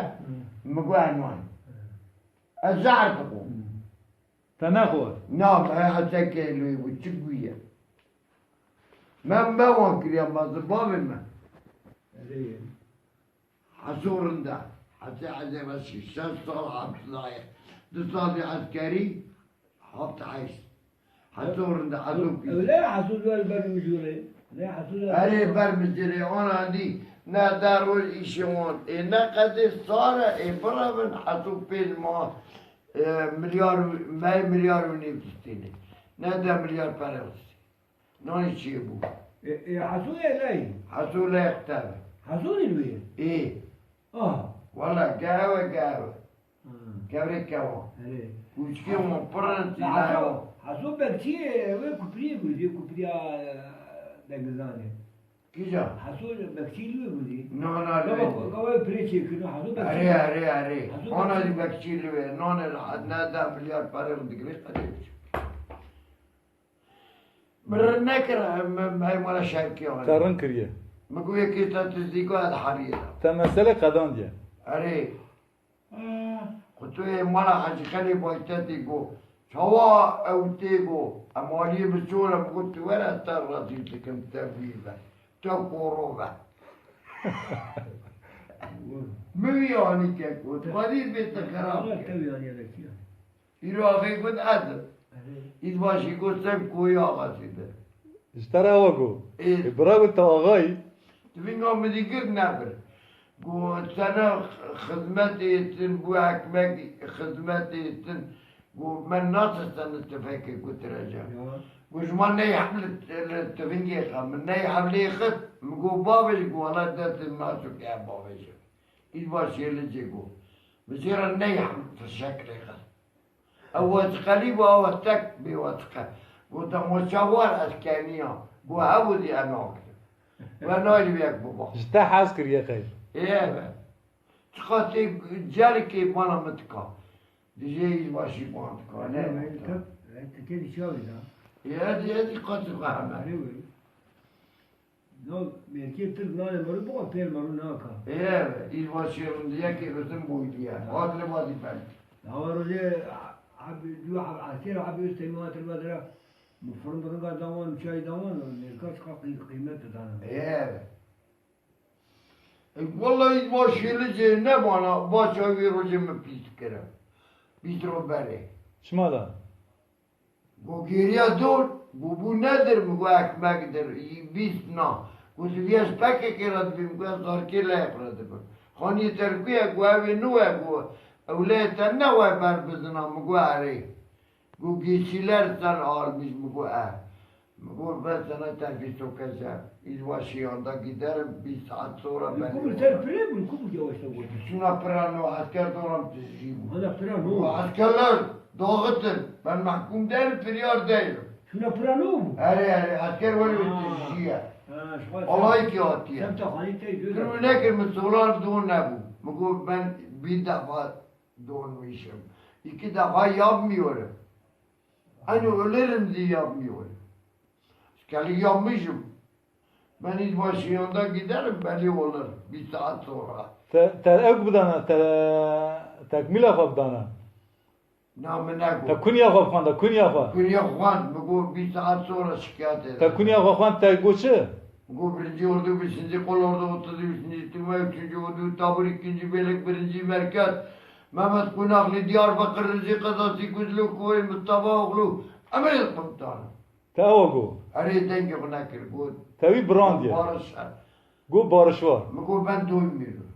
min got ez nayêm. Ez zehir dixwim. Te nexwar? Na, me hezekê li wê bû, çi bûye? Me, me wan kiriye, me zi bavê me. Erê. Hesû rind e. Hesê Ezê Reşî, şeş sal hepsdayê. Du salî eskerî, heft heşt. Hesû rind e, hesû pîs. Ew ne hesû li ber mijûrê. Ne hesû li Erê ber mijûrê, ona dî, ne de roj îşê wan. Ê ne qedê sar e, ê birevin, hesû pênc ma, e, milyar, me milyar û nîv distînê. Ne de milyar pere distînê. Nanî çi bû? Ê, ê, Hesû yê leyî? Hesû leyê xtev e. Hesû nî wê? Ê. Aha. Wala gehewe gehewe. Ha. Kevrê kewan. Erê. Kûçikê wan pir in, Hesû, tînaye wan. Hesû bekçiyê wê kupriyê bû, dê kupriya, e, Dengizanê. Kîja? Hesû bekçî li wê bû dî. Na, na, li wê bû. Ka wê pirê çêkirine, Hesû bekçî. Erê, erê, erê. Hesû bekçî. Ana dî bekçî li wê. Nanê li ne de milyar perê digirê qedê biçû. Min rin nekir, em, em, em wala şevkê wan. Te rin kiriye. Min got yekê te tizî got ez heriyê de. Te mesele qedandiye. Erê. Xwe tu yê mala Hecî Xelê Baytetê got. Çawa ew tê got. Em aliyê bi çor e, min got tu were ez te razî dikim te wî be. Te koro be. Min wî anî kek got. Xwedî bê te xerab kir. Te wî anî. Îro axê got ez im. Erê. Ît başî got sev koyî axasî de. Ji te re ewa got. Ê. Ê, bira got te axayî. Tivinga min dî girt nebir. Got sene xizmetê tin, bû ekmek xizmetê tin. Got me nase sene tifekê got Recep. Ya. Got ji man ney hev li, li tivingê xe. Min ney hev lê xist. Min got bavêj, got wala destê min açûk e bavêjim. Ît başî li cê got. Min jê re ney hev fişek lê xist. Ew wetiqelî bû, ew tek bê wetiqe. Gote, "Ma çawa ez keniya?" Got, "Hebû dî ez nakirim." We nayê wek biba. Ji te hez kiriye qey? Ê be. Çiqa tê celikê bana min dika. Dijê îz başî ban dika, ne? Tek, tek tê çawi da. Ê, ez, ez qat fehme. Erê wê. No, mêrkê Tirk nane mero, bixwe pêr mero naka. Ê, îz başî rindiyekê bizim boydiye. Hat li bazî ben. Dawa roje, abi, du abi, asir abi üsteyma tırma dira. Bu fırın fırın dawan, çay dawan, mêrka çiqa qî-, qîmet dana. Ê. E, wallahî va şêlicê nebana, va çavê rojê min pîs dikire. Bîst ro berê. Çima da? Go gêriya dor, go bû nedir, min go ekmek dir, bîst na. Go tu viyez P K K re dibî, min go ez zarkê leyek re dibim. Xaniyê te li ku ye? Go ev ê nû e, go ew leyê te ne we ber bizina, min go erê. Go geçiler sen almış, mi go e. Mi go ben sana terfi sokacağım. İzbaşı yanında giderim, bir saat sonra ben... Kubur ser pire mi? Kubur yavaştan vurdu. Şuna pira no, asker doram tizî bû. Ana pira no. Bu askerler dağıtın. Ben mahkum değilim, firyar değilim. Şuna pira no mu? Erê, erê, asker wele bir tizî ye. Ha, şu an... Alay ki hatiye. Sen de hani te... Kırmızı ne kırmızı solar don ne bu? Mi go ben bir defa donmuşum. İki defa yapmıyorum. Hani ölürüm diye yapmıyorum. Üstelik yapmışım. Ben izbaşı yanında giderim, belli olur. Bir saat sonra. Te, te ew bidana, te tekmîla xwe bidana. Na, min ne got. Te kunya xwe bixwanda, kunya xwe. Kunya xwend, mi got bir saat sonra şikayet ederim. Te kunya xwe xwend, te got çi? Go birinci ordu, beşinci kol ordu, otuz üçüncü tümey, üçüncü ordu, tabur, ikinci belek, birinci merkez, Mehmet Konaklı, Diyarbakır, Rize kazası, Güzlü Kuvey, Mustafa Oğlu, emir komutanı. Te ewa got. Erê dengê xwe nekir, got. Te wî birandiye. Barış e. Got barış var. Mi got ben doymuyorum.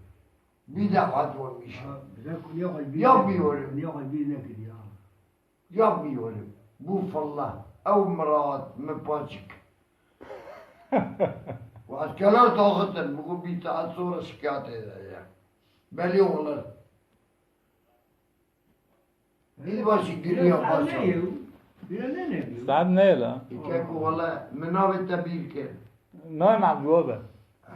Bir defa doymuş. Ha, bize kunya xwe bir... Yapmıyorum. Kunya xwe bir nekir ya. Yapmıyorum. Bu fırla. Ew mirat, mi paçik. Bu askerler dağıtın. Bugün bir saat sonra şikayet edeceğim. Belli olur. Dilbaşî giriya paşa. Saet ne ye? Bira ne ne diyor? Saet ne ye la? Keko wala, min navê te bîr kir. Navê min Ebdulwehab e.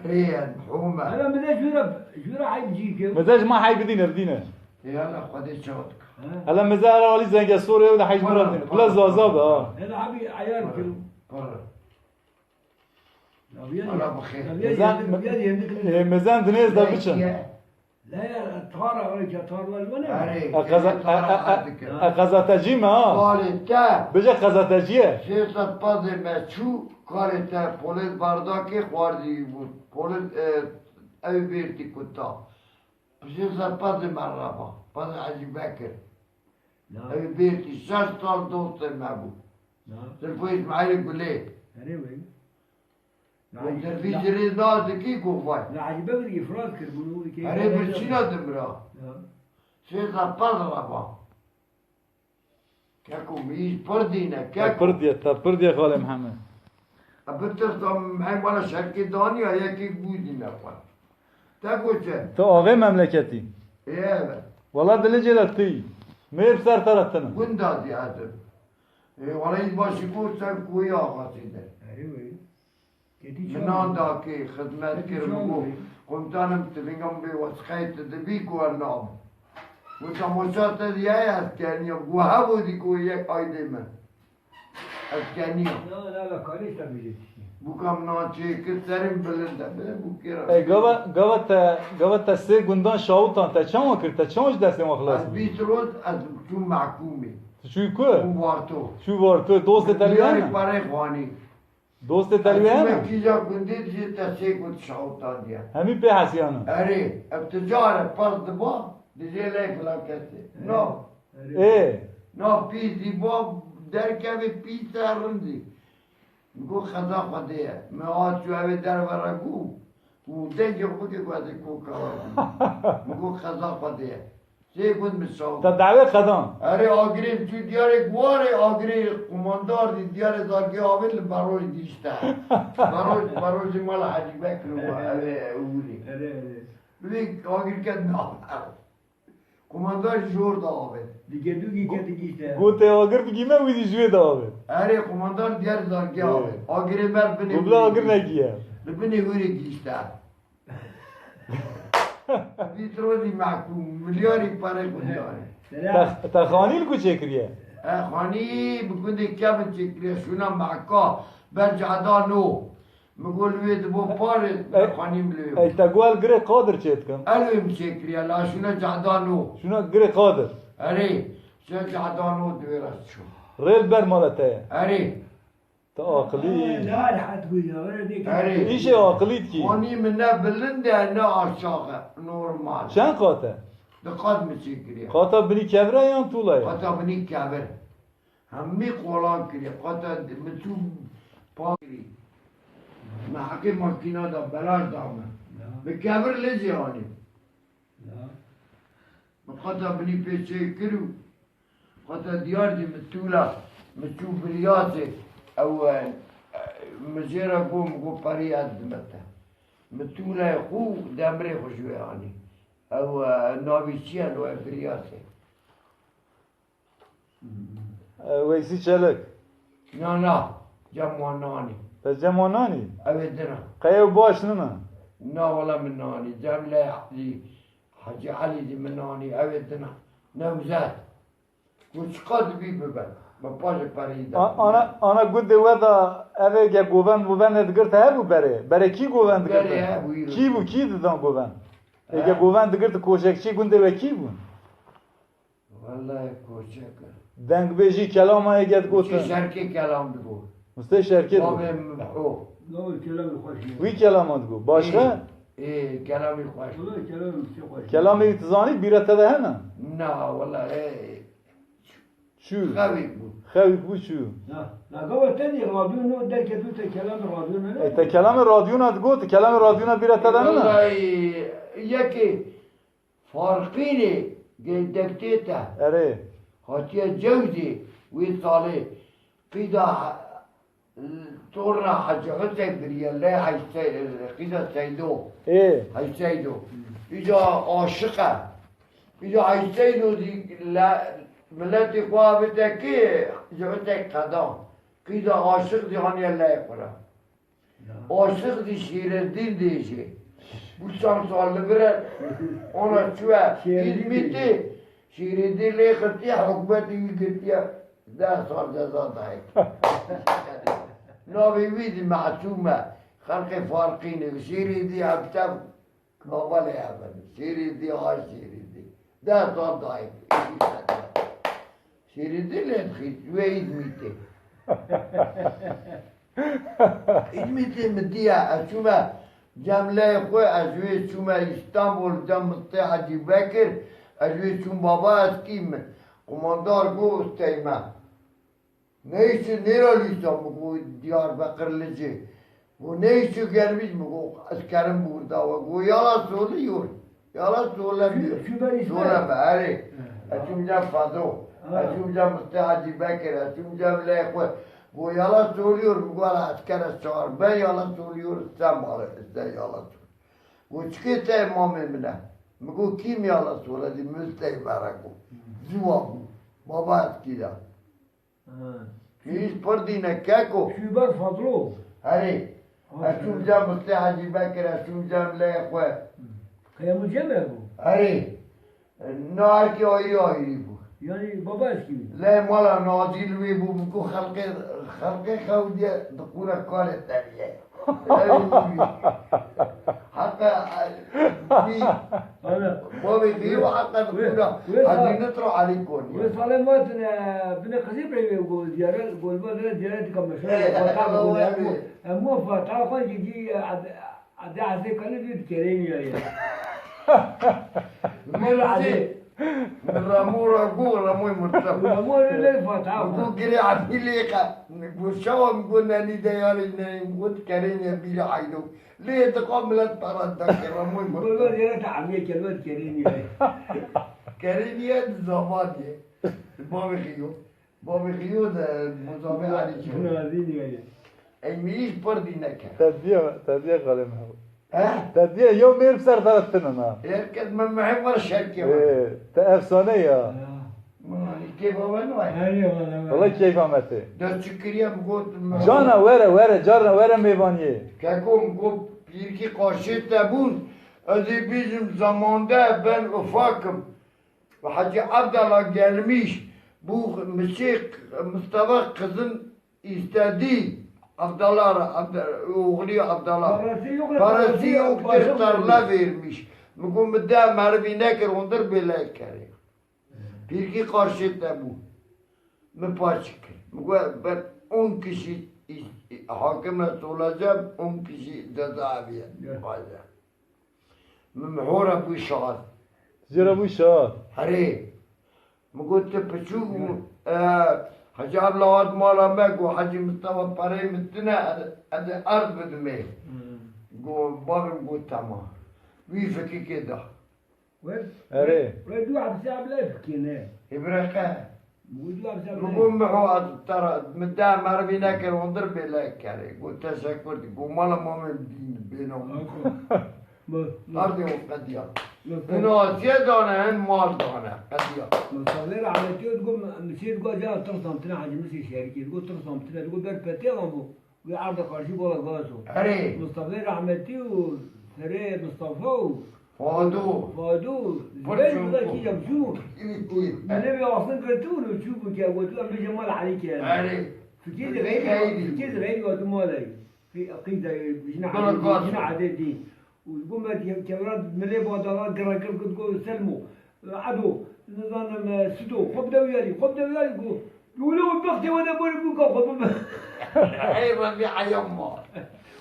Rê ye, hûm e. Hala min de jûra, jûra heyb cî kir. Min de ji ma heyb bidîne, bidîne. Ê hala Xwedê çawa dika. Hele meze her alî Zengesorê ew de hej Para, miran dîne. para, Bila Zaza be para. Ha. Hele abi ayar kir. Para. Ala bixêr. Mizan, e, mizan dinêz de biçin. La ya, tara, öyle ki tarla öyle ne? Erê, E, qeza-, e, tara e, e, hadi kir. E, qezetecî me ha. Kalite. Bice qezetecî ye. Sê sed pezê me çû, kalite polis bardakê xwardî bû. Polis, e, ew bêrtî kuta. Sê sed pezê me reba. Pezê Hecî Bekir. Na. Ew bêrtî şeş sal dostê me bû. Na. Zilfo Îsmaîlê Gulê. Erê wê. Û zilfî ji rê nas dikî ku vay. Na, Hecî Bekir îfraz kir, bunu ki Erê birçîna dimra. Ya. Sê sed pez reba. Keko, min îş pir dîne, Te keko. Pir diye, te pir diye Xalê Mihemed. E, bitirsa, em wala şerkê daniya, yekê bû dîne xwe. Te goçe. Tu axê memleketî. Ê, evet. Wala dilê cê de tu yî. Mêr ser te re tine. Gunda dî ez im. Ê, wala îz başî goçe, kuyê axasî de. Erê wê. Min nan da ki xizmet kir, min got, "Komutanım, tu vînga min bê wesxeyê tu dibî ku ez nam." Got, "Temaşa te diye ez keniyam." Got, "Hebo dî ku yek aydê min. Ez keniyam." Ya, la, la, kardeş de bilecek işte. Bûka min nan çêkir, serê min bilind e. Bê bûkê re. E, gava, gava te, gava te sê gundan şawtan te çawa kir? Te çawa ji destê wan xilas bû? Ez bîst roj ez çûm mehkûmê. Tu çûyî ku? Çûm Varto. Çû Varto, dostê te li Diyarê hene? Perê xwanî. Dostê te li wê hene? Kîja gundê dijî te sê gund şawtan diye. Hemî pê hesiyana. Erê, ev ti care pas diba, dijê lê filan kesê. No. Ê. No, pîs dî ba, derkevê pîs te rindî. Min got, "Xeza Xwedê ye." Min a çû evê derve re got, û dengê xwe bike ku ez ê koka we bim. Min got, "Xeza Xwedê ye." Sê gund min şawit. Te dawê qedan. Erê, agirê min çû diyarê guwarê, agirê qumandar dî diyarê zargê avê li Beroj dîşte. Beroj, Berojê mala Hecî Bekir û evê ewilî. Erê, erê. Wê agir ket nav. Qumandar jor da avê. Digedû gî ket gîşte. Gotê agir bigîme, wî dî ji wê da avê. Erê, qumandar diyar zargê avê. Agirê ber binê. Gobla agir negiye. Li binê hûrê gîşte. Vî trozî mehkûm, milyarî parê xwe diyarê. Te, te xanî li ku çêkiriye? E, xanî bi gundê Kevin çêkiriye, şûna Mehka, ber cehda no. Min got li wê dibo parê, xanî min li wê. Ey, te got el girê Qadir çê dikim. El wê min çêkiriye, la şûna cehda no. Şûna girê Qadir. Erê, şûna cehda no di wê re çû. Rê li ber mala te ye. Erê. Tu aqilî. Daha rahat bû ya, öyle değil ki. Erê. Îşê aqilî dikî. Xanî min ne bilind e, ne aşağı, normal. Çend qat e? Di qat min çêkiriye. Qata binî kevir e yan tûla ye? Qata binî kevir. Hemî qolan kiriye. Qata min çû pa kirî. Min heqê makîna da, belaj da min. Ya. Bi kevir lê jî anî. Ya. Min qata binî pê çêkir û qata diyar jî min tûla, min çû biryatê ew, e, min jê re got, min got, "Perî ez dime te." Min tûleyê xwe û demirê xwe ji wê anî. Ew, e, navî çi ye lo, ev biryatê? E, Weysî Çelik. Na, na. Cem wan nanî. Te cem wan nanî? Ew ê din e. Qey ew baş nina? Na, wela min nanî. Cem lê Hecî, Hecî Elî jî min nanî. Ew ê din e. Newzet. Ku çiqa dibî bibe. Bi paşê perî de. A-, ana, ana gundê we de ev ê ge govend movendê digirte hebû berê? Berê kî govend digirte? Berê hebû, îro. Kî bû, kî didan govend? Ê ge govend digirte koşekçî gundê we kî bûn? Wellahî koçek e. Dengbêjî kelama yê get gotin. Wî şerkê kelam digot. Mustê şerkê digot. Bavê Miho. Bavê kelamê xweş ye. Wî kelama digot. Başka? Ê, ê, kelamê xweş. Wellahî kelamê Mustê xweş. Kelamê wî tu zanî bîra te de hene? Na, wellahî, ê, çû. Xewî bû. Xewî bû çû. Na, na gava te dî radyo no derket û te kelamê radyo ne? E, te kelamê radyo na digot, kelamê radyo na bîra te de ne? Wellahî, yekê Farqînê gê dektê te. Erê. Hatiye Cewzê wê salê qîda he-, torna Hecî Husey biriye lê Hecî Sey-, qîda Seydo. Ê. Hecî Seydo. Îca aşiq e. Îca Hecî Seydo dî le-, miletê xwe avête kê Hecî Husey qedan. Qîda aşiq dî haniye lê xwe re. Aşiq dî Şêreddîn dêjê. Bû çar sal li vir e, ana çûye Şêreddîn Îzmîtê, Şîrîdî lê xirtiye, hikûmetê wî girtiye, deh sal ceza dayê. Navê wî dî Mesûm e. Xelkê Farqînê. Şîrîdî hevtev Kavalê hev in. Şîrîdî ha Şîrîdî. Deh sal dayê. Şîrîdî lê dixîst wê Îzmîtê. Îzmîtê min diye, ez çûme cem leyê xwe, ez wê çûme Îstanbul, cem Mistê Hecî Bekir, ez wê çûm baba eskî min. Qumandar got, "Steyme." Neyçi nêra lîsa, min got, "Diyarbekir Licê." Got, "Neyçi germîş?" Min got, "Ez kerim burada." Got, "Yala soli yor." Yala sole bir. Şu, şu ben İsmail. Sole be, erê. Ha. Ez çûm cem Fado. Ha. Ez çûm cem Mistê Hecî Bekir. Ez çûm cem leyê xwe. Got, "Yala soli yor." Min got, "Ala ez kere çar." Ben yala soli yor, sen male, sen yala soli. Got, "Çikê te mamê min e?" Min got, "Kîm yala sole?" Dî Mistey Bereko. Ziwa bû. Baba etkî de. Ha. Hîç pir dîne keko. Şûber Fadlo. Herê. Ha, ez çûm şûber. Cem Mistê Hecî Bekir, ez çûm cem leyê xwe. Qeyemû cem e bû? Herê. Narkê ayrî ayrî bû. Yani baba eskî bû. Lê mala Nazî li wê bû, bû xelkê, xelkê xew diye diqûne karê teriye. Heqe, e, wî, Ana. Bavê xiyû heqe wê, dikûna, wê sa-, Hecî Nitra Elî Konî. Wê salê ma tine, binê qizî peyvê go, ziyaret, go, li ba ziyaret dika meşhur, Eh, Fata eh, bû, eh, hemû, eh. Hemû Fata xwe jî dî, eh, Ed-, Edi Ezê Kalî dî dikerê niyaye. Mala Elî. Ramo ra go, Ramoy Murtaza. Ramo ne lê Fata. Go girê Elî lê qe. Go şawa go nenî de yarê ne, go dikerê niye bîra ayno. Lê diqa milet para dake, Ramoy Murtaza. Go, go, yere te amiye kelme dikerê niye. Kerê niye di zavan ye. Bavê xiyo. Bavê xiyo de Muzaffer Elî çi. Nazî niye. Ey mi îş pir dî neke. Te diye, te diye kalem hev. He? Te diye yo mêr ser tara tinin ha. Herkes me mehim var şerke var. Ee, te efsane ya. Ya. Mani keyfa ben var. Her yıl var, evet. Valla keyfa me tê. Dest çi kiriye mi got. Cana were, were, carna were mêvaniyê. Kekom got, pîrkî qarşê te bûn. Ez ê bîjim zamanda ben ufakim. Ve Hacı Abdallah gelmiş. Bu Miçê Mustafa kızın istediği Abdallah, Abdallah, oğlu Abdallah. Parası yok, parası parası yok, yoktur, başka tarla vermiş. Mi got, mi de merivî nekir, ondur bêle kerê. Pîrkî qarşê te bû. Mi paç kir. Mi got, ben on kişi is-, hakime soracağım, on kişi cezaevine. Ya. Bazen. Min hora bû şar. Jê re bû şar. Herê. Min got, "Tu piçûk bû." E, Hecî Abla hat mala me, got, "Hecî Mistefa pereyê min tune, ez, ez ê erd bidimê." Hmm. Got, bavê min got, "Temam." Wî fikikê da. Wê, Erê. Wê dû hepsê Abla fikê ne. Hê bire qe. Min got, "Dû em ser Min got, "Miho, ez te re, min de merivî nekir, ondir bêle kerê." Got, "Teşekkür dî." Got, "Mala mamê min dîn, bêno." Ardê o qediya. Hin asiye dane, hin mal dane, qediya. Mustafê rahmetî got, Misê got, "Ca tirsam tine Hacî Misê Şerîkê." Got, "Tirsam tine." Got, "Ber petê wan bû." Wê arda karşî gola Gazo. Erê. Mustafê rahmetî û Serê Mustafa û Fadu. Fadu. Pir Zibeyr çû. Bila kî yem çû. Kî, kî. Dilê wê aslan girtibûn û çûbûn ke gotu em bêje mal Elî ke. Erê. Fikir de xeyrî, fikir de xeyrî gotu malê. Qî-, qî de jina Bila Edê dî, Gazo. Jina Edê dî. Û ji bo me ke-, kevra milê badala gira gir got, got, "Selmo, Edo, nizanim, e, Sido, xwe bide wî yarî, xwe bide wî yarî," got, "Wilo wî bextê we de borî bûka xwe bibe." Ey Rebî eyam ma.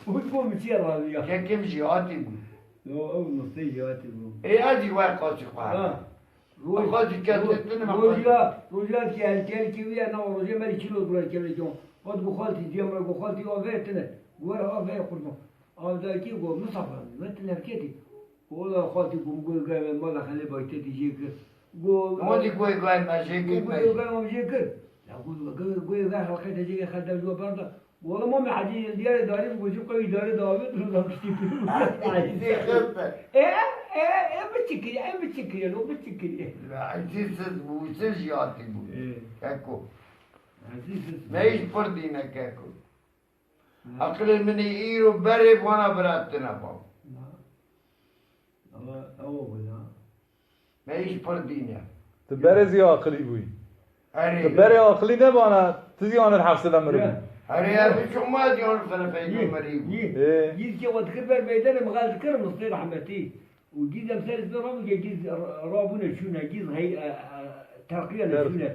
Û ji bo min çi ye Rebî ya? Kekim jî hatî bû. Yo, ew nustê jî hatî bû. Ê, ez jî wer qasî xwe. Ha. Roj-, Xwe jî ro-, ketin, roj-, roja, roja ki her kel ki wî ya, na rojê me jî çilo gura kelekon. Qet got, "Xaltî, diyem re got, xaltî, ave tine." Got, "Ave qurban." Avdakî got, "Misafa, me tu nevketî." Ola xaltî got, "Got gave mala xelê baytetî jê kir." Got, Hadi got gave me jê kir, got me jê. Gave me jê kir. Ya got, got, got gave xelqê te jê kir, xelda jû berda. Got, "Ola mamê Hecî diyarê darî got, jû qewî darê davet, got, kiştî kir." Hecî xiste. E, e, e, biçikirî, e, biçikirî, lo biçikirî. La, Hecî siz bû, siz jiyatî bû. E. Keko. Hecî siz. Me îş pir dîne keko. Eqilê min ê îro berê vana bira tine bab. Na. Ama ew bû ya. Me îş pir dîne. Tu berê zî aqilî bûyî. Erê. Tu berê aqilî nebana, tu zî anir hefsê de miribû. Erê, ev çû ma diyan fene feydo Yî, mirî bû. yî. Ê. Yî ki we dikir ber meydane, mi xel dikir, Mustê rehmetî. Û gîz em ser izbe rabû, gîz ra-, rabûne çûne, gîz hey, e, e, terqiye ne Ter- çûne.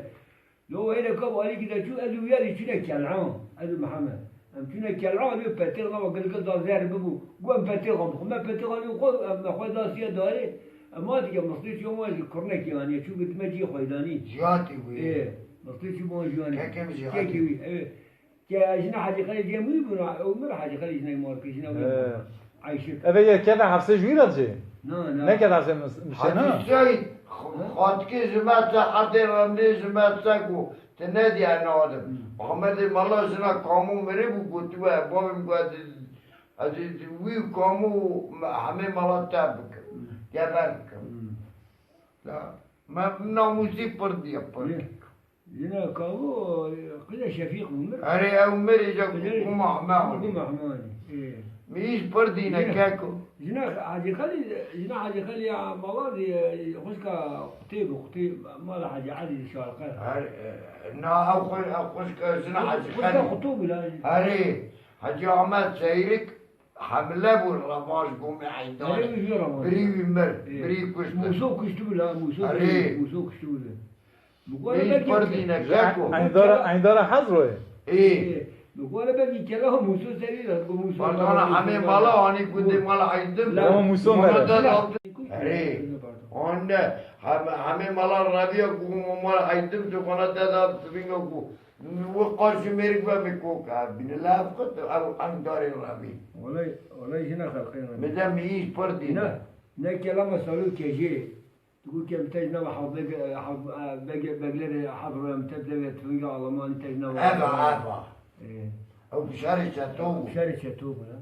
Lo hêle ka alîkî de çû, ez û wîya dî çûne Kel'an. Ez û Mihemed. Em çûne Kel'an, lê petêx da gilgil da zer bibû. Got em petêxan bixwe. Me petêxan lê xwe, em me xwe da siya darê. Em ha dike Mislê çû, em jî kurnekî aniye. Çû gotime cî xweydanî. Jiyatî wî. Ê, Mislê çû bon jiyane. Kekim jiyatî. Kekî wî, evet. Ke jina Hecî Xelî cem wî bûna, ew mir Hecî Xelî jina Markê, jina wî. He. Ayşik. Eve ye keda hefsê ji wî re dicê? Na, na. Ne keda hefsê mis-, mişe, na? Hacî Seîd, x-, Ha? xatikê ji me te erdê remlê ji me te ku, te nediye nadim. Hmm. Mehmedê Mala jina Kamû mirî bû, gotiwe, bavê min got, ez ê wî Kamû me-, hemê mala te bikim. Hmm. Geber bikim. Hmm. La, me namûsî pir diye, pir. Ye. Jina Kavo, qîza Şefîq bû mir. Erê, ew mir îca Qîza ku Mahme Ku anî. Mahme anî. Ê. Mi îş pir dîne Jina, keko. Jina Hacî Xelî, jina Hacî Xelî ya Maladî, xwişka Qutê bû, Qutê mala Hacî Elî Şarqe. Her, e, na ew xwe-, ew xwişka jina Hacî Xwişka Xelî. Qutû bû la. Erê, Hacî Ahmet Seyrik. Hemle bû revanş gomê Eydanê. Erê, wî jî revanş. Birî wî mir, Ê. Birî kuştin. Mûso kuştibû la, Mûso Erê. Birî, Mûso kuştibû la. Bi gore Ê, belkî pir ke- dîne keko. Eyndara, Eyndara Hezroyê. Ê. Ê, bi gore belkî kela Mûso serî de, bi Mûso Pardona, mala hemê Mûso mala mala. Anî gundê mala Eydim. La. Ama Mûso Ona mere. da da Erê. Pardon. Anne, hem-, hemê mala Rabiya ku mala Eydim, tu bana da da sibînga ku Wê qarşî mêrik be min kok ev bîne. Li ev qut ew Eydarê revî. Olay, olay jina xelqê re. Mi de mi îş pir dîne. Ne, ne kelama Salû Kejê. Tu got ke bi te ji nava Hafz Beg, Hafz, e, Beg, Beglerê Hafz Royam te devê tufenga Alamanî te ji nava Eva, eva. Ê. Ew bişarê çeto bû. Bişarê çeto bû, ne?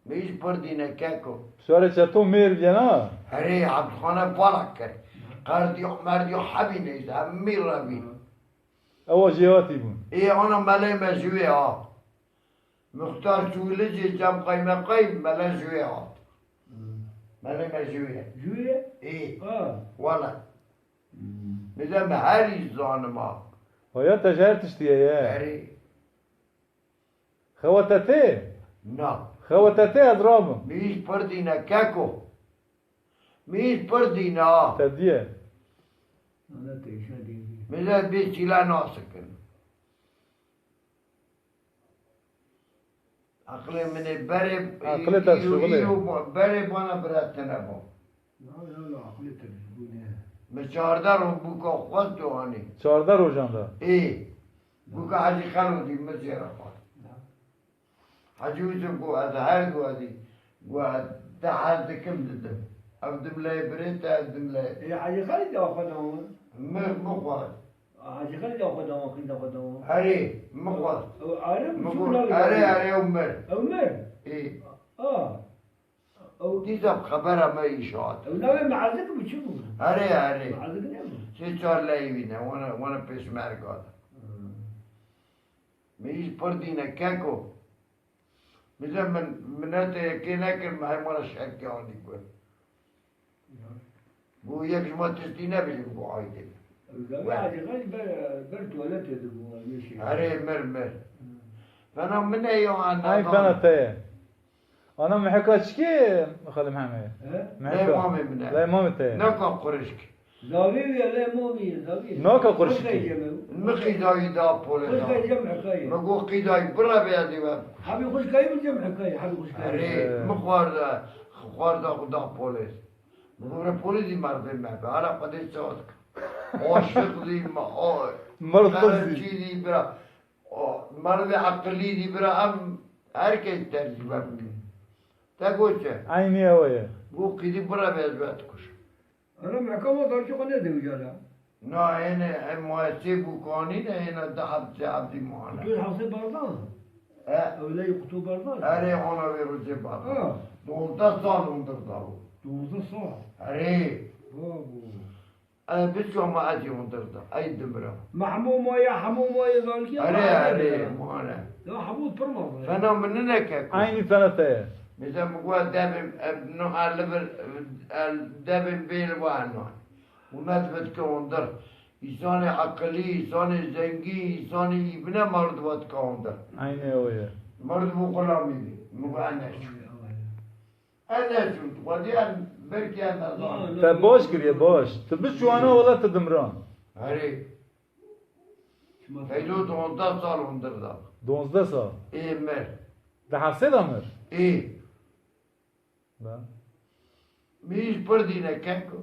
Min îş pir dîne keko. Şarê çeto mêr bîye na? Herê, Ebdixane balak kir. Qerdî, merdî hebî neyse, hemî revî. Ewa jêhatî bûn. Ê, ana melê me ji wê hat. Muxtar Çûlicê cem qeymeqey mele ji wê hat. Melê me ji wê. Ji wê? Ê. Ha. Wele. Hmm. Nizam herî zanim ha. Haya te ji her tiştî ye ye. Herê. Xewa te tê? Na. Xewa te tê ez rabim. Mi îş pir dîne keko. Mi îş pir dîne ha. Te diye. Ana te îşe dî. Millet bê çîla nasikin. Aqilê min ê berê Aqilê te îro, şuxulê. Îro ba-, berê bana bira tine bo. Na, na, na, aqilê te bûne. Mi çardeh roj bûka xwest û anî. Çardeh rojan de? Ê. Bûka Hecî Xelo dî, mi zêre xwest. Na. Hecî Yusuf got, ez her du ezî, got, ez te hez dikim didim. Ev dimleyê birê te, ez dimleyê. Ê, Hecî Xelîd ya xwe dawan. Mi, mi xwest. Hecî Xelîd ya xwe dawan, qîza xwe dawan. Erê, mi xwest. Ew, ew, erê, Mi çi got, navê erê, dawî? Erê, ew mir. Ew mir? Ê. A. Ew Dîsa bi xebera me îşat. Ew navê Mezik bû, çi bû? Erê, erê. Mezik ne bû? Sê çar leyî wî ne, wana, wana pêşmerga de. Hmm. Mi îş pir dîne keko. Bize min, minete yekê nekir, me hema re şerkê anî got. Ya. Got yek ji me tiştî nebêje, got aydê. Ew Wer. Hacî Xelî ber, ber tuwaletê dibû, wê şey. Erê, mir, mir. Hmm. Fena min e ya, Ay, fena te ye. Ana miheka çikê, Xalê Mehemê? He? Miheka. Lay mamê min e. Lay mamê te ye. Naka qurişk. Zavî wî ye, lê mo wî ye, zavî ye. Naka qurşikî. Xwişkayî cem e. Mi qîzayî da polê da. Xwişkayî cem hekayê. Mi got qîzayî bira bê ez ê we. Hebî xwişkayî min cem hekayê, hebî xwişkayî. Erê, Erê. Mi xwarda, xwarda xwe da polê. Mi got re polê zî merdê me be. Hala xwedê çawa dikim. Aşiq zî me, o. Merdê zî. Qereçî zî bira. O, merdê eqilî zî bira em her kes tercîbe bikin. Te got çi? Eynî ew ye. Got qîzî bira bê ez we dikujim. Ana mehkama darçî xwe nedewicana. Na, hêne, em muesê bûkanî ne, hêne di heb, sê hebdî mane. Qutu Hafsê Barzan? E? Ewleyî Qutu Barzan? Erê, ana wê rojê Barzan. Ha. Duwazdeh sal hundir da bû. Duwazdeh sal? Erê. Babo. E, biçû ama ez yê hundir da. Ey dimira. Mehmû maye, hemû maye, zankî Erê, ama erê, erê, mane. Ya hemû pir mezin. Fena min neke ku. Eynî fena te ye. Mesela, mi got devê, e, no, el li vir, el devê bê li va no. Hikûmet vedike hundir. Însanê eqilî, însanê zengî, însanê îbne meriv vedike hundir. Eynê ew ye. Meriv û xulamî bî. Min got, "Ez neçûm." Ez neçûm. Xwedî em belkî em nezanin. Te baş kiriye, baş. Tu biçû ana wela tu dimran. Herê. Feyzo duwazdeh sal hundir da. Duwazdeh sal? Ê mir. Di hepsê de mir? Ê. Be. Min îş pir dîne keko.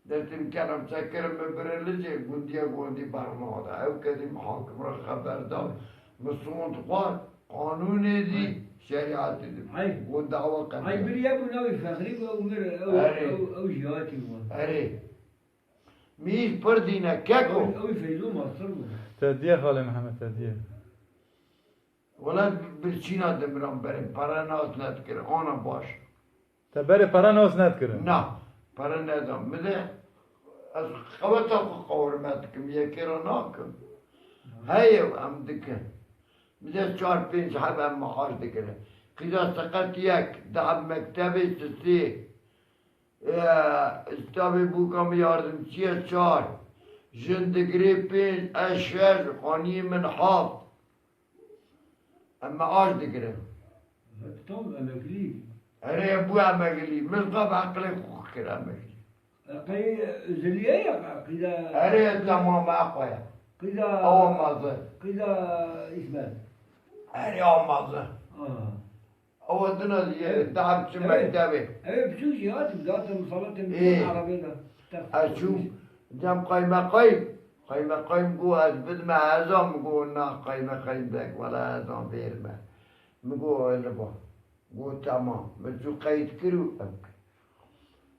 Dertim kelam çekirim min birin licê gundiya gondî bernaw da. Ew kedî min hakim re xeber da. Min sond xwar. Qanûnê dî, şerîetê dî. Hey. Got dawa qebûl. Ay biriye bû navê Fexrî ve Umir ew, Erê. Ew, ew jiyatî bû. Erê. Min îş pir dîne keko. Ew, ew Feyzo mastir bû. Te diye Xalê Mihemed, te diye. Wela birçîna dimiran berê pere nas nedikir, ana baş. Te berê pere nas nedikir? Na, pere nedan. Min de ez qeweta xwe qawirme dikim, yekê re nakim. Heye em dikin. Min de çar pênc heb em maaş digirin. Qîza seqet yek, di heb mektebê sisê. E, tabê bûka min yardimçiye çar. Jin digirê pênc, ez şeş, xaniyê min heft. Em maaş digirin. Tam emeklî. Erê, bû emeklî. Min zaf eqilê xwe kir emeklî. E, qey zilîye ya, qîza. Erê, tamam, eqwe ya. Qîza. Awa mazin. Qîza İsmet. Erê, awa mazin. Ha. Ew dina diye, Evet. Daha biçim Evet. Mektebê. Evet, biçûk jî hatim, zaten misalatên Ê. Arabê de. Ez çûm, dem qaymeqayim. Qaymeqayim got, "Ez bidime hezan?" Min got, "Na, qaymeqayim bek, wela hezan vêrime." Min got, "Öyle bu." Got, "Tamam." Min çû qeyd kir û ev kir.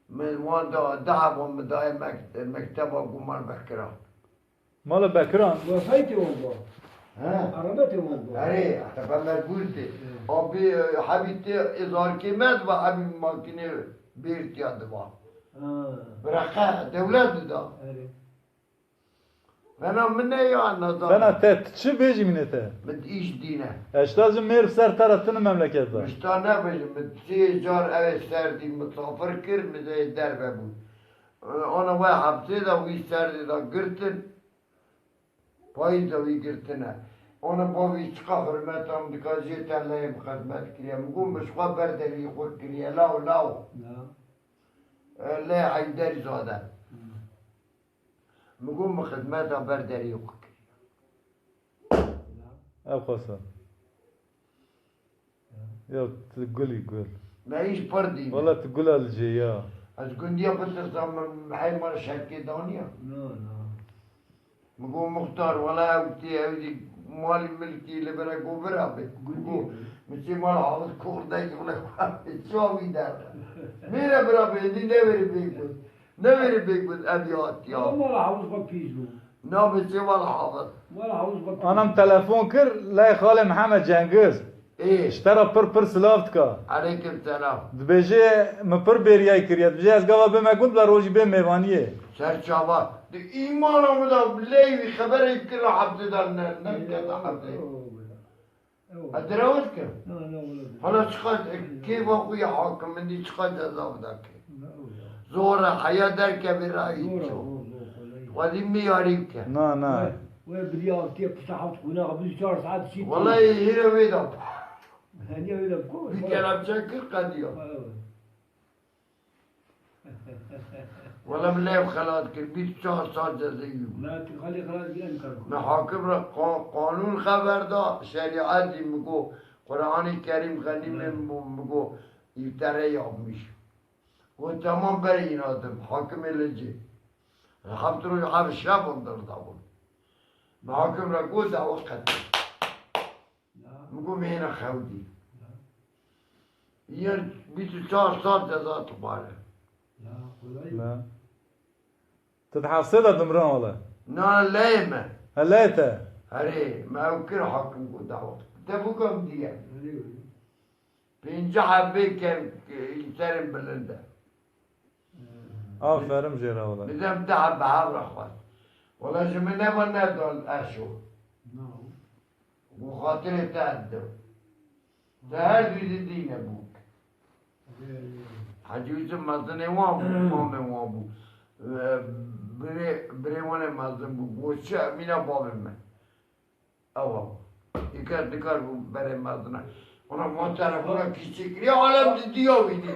Min wan da, daha wan min daye mek-, mekteba got, "Mal Bekira." Mala Bekiran. Wefayê tê wan ba. He? Arabetê wan ba. Erê, tepe me gurtê. Hı. Abi, e, hebî tê êzarkê me diba, hebî makînê bêrtiya diba. Ha. Bireqe, dewlet dida. Erê. Vena min ne ya, nazanim. Vena te, tu çi bêjî mîne te? Min îş dîne. Eşta ji mêr ser te re tune memleket de. Min ji te nebêjim, min sê car ev ê serdî misafir kir, min zê derve bû. Ana we hepsê de wî serdê de girtin, payîz de wî girtine. Ana bavî çiqa hurmeta min dika jê te leyê min xizmet kiriye. Min got, "Min ji xwe ber derî xwe kiriye, law, law." Ya. E, lê Heyderî zade. Hı. Min got, "Min xizmeta ber derî xwe kiriye." Ya. Ev xwesa. Ya tu gulî gul. Me îş pir dî. Wala tu gula li cê ya. Ez gundiya bitirsa min heyma şerkê daniya. No, no. Min got, "Muxtar, wela ew tê, ew dî malî milkî li bere go bira bê." Min got, "Min çê mal hafiz kordek wele çawa wî derxe. Mêre bira bê, dî neverî bê got." Neverî bê got, ev ya tiya. Ama mala hafiz xwe pîs bû. Navê çê wela hafiz. Mala hafiz xwe pîs. Anam telefon kir, lay xalê Mihemed Cengiz. Ê. Ji te re pir pir silav dika. Eleykum selam. Dibêje, min pir bêriyay kiriye. Dibêje, ez gava bême gund, bila rojî bê mêvaniyê. Ser çava. Di îmana min de lê wî xeberê kir, hebdê de ne, ne kete hebdê. Ez direwt kim. Hala çiqas kêfa xwe ya hakim, min dî çiqas ceza bidake. Zor e, heya derkevê rayî ço. Xwedî min yarî bike. Na, na. We biriya avtiye pişta heft xwîna, bîst çar saet şî. Wellahî hîre wê de. Heniye wê de biko. Bir kelepçe kir qediya. Wela min lê xelat kir, bîst çar sal cezayî bû. Na, tu xalê xelat kir, em kar. Me hakim re qa-, qanûn xeber da, şerîetî min got, Quranê Kerîm xenî min, min got, îftere yapmış. Got, tamam, berî înadim, hakimê li cê. Heft roj, heft şev hundir da bûn. Me hakim re got, dawa qetil. Min got, "Mêna xewdî." Yer bîst û çar sal ceza tu bare. Na. Tu di hepsê de dimran wele. Na, leyê me. He, leyê te. Herê, me ew kir hakim got dawa. Te bûka min diye. Pêncî hebê kem, serên bilind e. Aferin jê re wele. Nizam te bi hev re xwest. Wele ji min nema nedal eşo. Û xatirê te ez dim. Te her du dî dîne bûk. Hecî Yûsif mezinê wan bû, mamê wan bû. Birê, birê wan ê mezin bû. Got, çi, Emîna bavê min. Ewa. Îker dikar bû berê mezina. Ona wan telefona kî çêkiriye, alem di diya wî dî.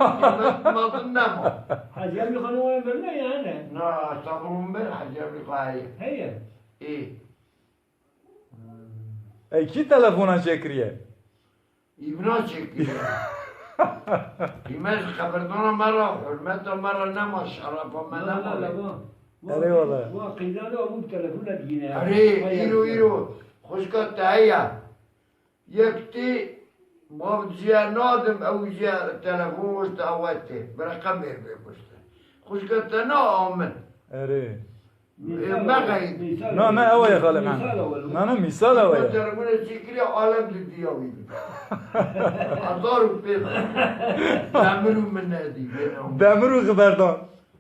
Mezin nema. Hecî Emî Xanê wan ê mezin e ya ne? Na, estağfurullah, Hecî Emî Xanê heye. Heye. Ê. Ey, kî telefona çêkiriye? Îmna çêkiriye. Îme ji xebirdana me re, hurmeta me re nema, şerefa me nema. Erê wala. Wa qîdana û telefona digîne. Erê, îro, îro. Xwişka te heye. Yek tê, bav ciya nadim, ew ciya telefon wişte, ew tê. Bi reqemê bê wişte. Xwişka te na a min. Erê. Ê, mexeyî. Na, ne, ew ye xalê me. Na, na, mîsal ew ye. Telefona çêkiriye, alem di diya wî. Hezar û pênc. Demir û min nedî, bênam. Demir û xiberdan.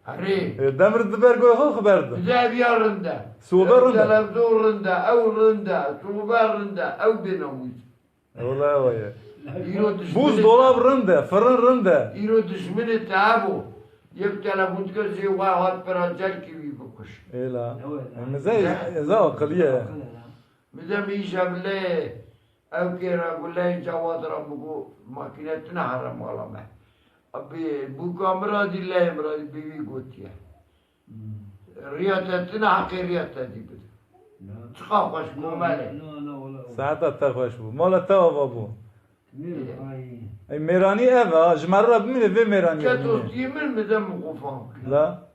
Herê. E, demir di ber goy xwe xiber di. Bi de ev ya rind e. Sobe rind e. Televizyon rind e, ew rind e, sobe rind e, ew bênamûs. E, wala ew ye. Îro dijminê Buzdolab rind e, firin rind e. Îro dijminê te hebû. Yek telefon dike jê wa hat pera celkî wî bikuş. Êla. Ew e. E, mize, mize aqiliye. Mize mi îşe bile. Ew kê re guleyê cewaz re min got, makîne tune here mala me. Bi bûka min re dî, leyê min re dî, bi wî gotiye. Hmm. Riya te tune, heqê riya te dî bide. Ya. Çiqa xweş bû, komelê. Na, na, wala, wala. Saeta te xweş bû. Mala te ava bû. Ê. Ey, mêranî ev e, ji me re bimîne vê mêranî. Ke dostiyê min, min de min xwe fam kir. La.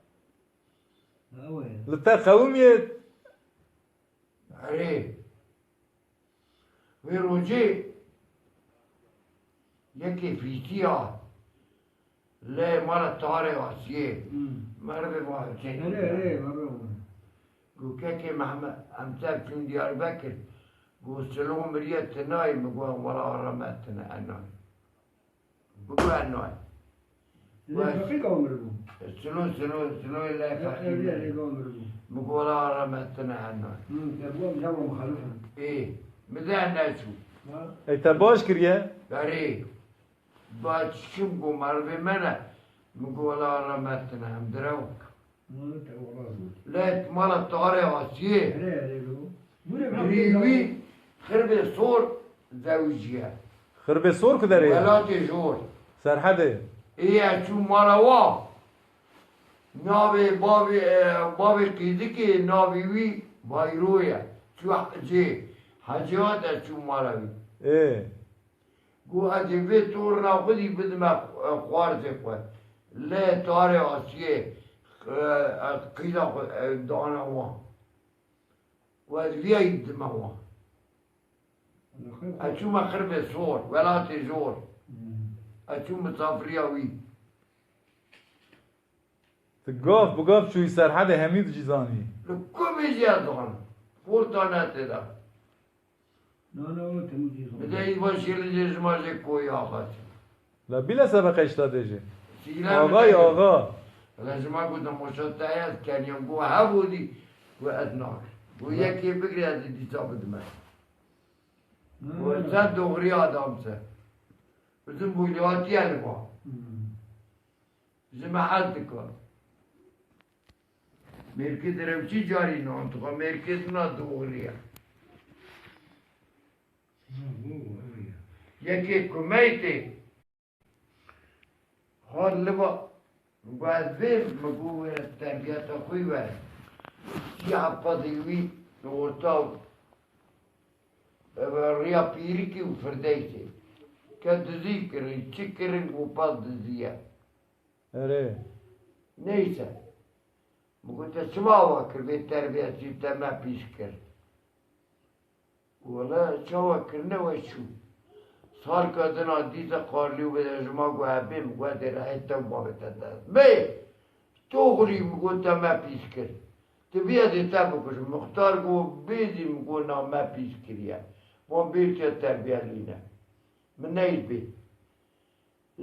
Ew e. Li te qewimiyê. Erê. Wê rojê yekê fîtiya lê mala tarê Asiyê. Hmm. Merivê vahçê. Erê, erê, merivê. Got, kekê Mehmet, em ser çûn Diyarbekir. Got, Silo miriye, tu nayê? Min got, wela rehmet tine, ez nayêm. Bi ku ez nayêm. Lê Feqî ka mir bû. Silo, Silo, Silo lê Feqî. Erê, erê, ka mir bû. Min got, wela rehmet tine, ez nayêm. Hı, te bû, em jawra muxalif in. Ê, min de neçû. Ha? Ey, te baş kiriye? Erê. Ba çi çûm ku merivê me ne. Min got, wela rehmet tine, em direw. Lê mala tarê Asiyê. Erê, erê, lo. Birî wî Xirbê Sor zewiciye. Xirbê Sor ku derê ye? Welatê Jor. Serhedê. Ê, ez çûm mala wa. Navê bavê, e, bavê qîdikê, navê wî Bayro ye. Çû Hecê. Hecê hat, ez çûm mala wî. Ê. Got, ez ê vê torna xwe dî bidime xwarzê xwe. Lê tarê Asiyê, e, ez qîda xwe, e, dana wan. Got, ez viyayî dime wan. Ez çûme Xirbê Sor, welatê Jor. Hmm. Ez çûm misafiriya wî. Tu gav bi gav çûyî Serhedê, hemî tu jî zanî. Li ku bêjî ez zanim. Xorta ne tê de. Na, na, wala temû jî zanim. Bi de î va şêlê jê ji ma jê koyî axaç. La bîle sebeqe îşta dê jê. Sîle Axayê mi axa. Hele ji ma gotim, moşa te ye, ez keniyam. Got, hebû dî. Got, ez nakim. Got, yekê bigire, ez ê dîsa bidime. Got, sen doğruya adamsın. Bizim bu hatiye li va. Hmm. Ji me hez dikar. Mêrkê direwçî carî nan dixwe, mêrkê dina dixuriye. Yekê kumeytê hat li va, got, ez vê, min got, were terbiyeta xwe were. Sî hepazê wî li orta û, e, riya pîrikî û firdeysê. Ke dizî kirin, çi kirin, got, pas diziye. Erê. Neyse. Min got, te çima awa kir, vê terbiyetî te me pîs kir? Wele çawa kirine we çû. Salka dina dîsa qarlî û bide ji ma got, ebê, min got, dê rehê te û bavê te dest. Bê! Toxlî, min got, te me pîs kir. Tu bîya dê te bikujim. Muxtar got, bêdî, min got, na me pîs kiriye. Wan bêrtiya terbiye lîne. Min neyî bê.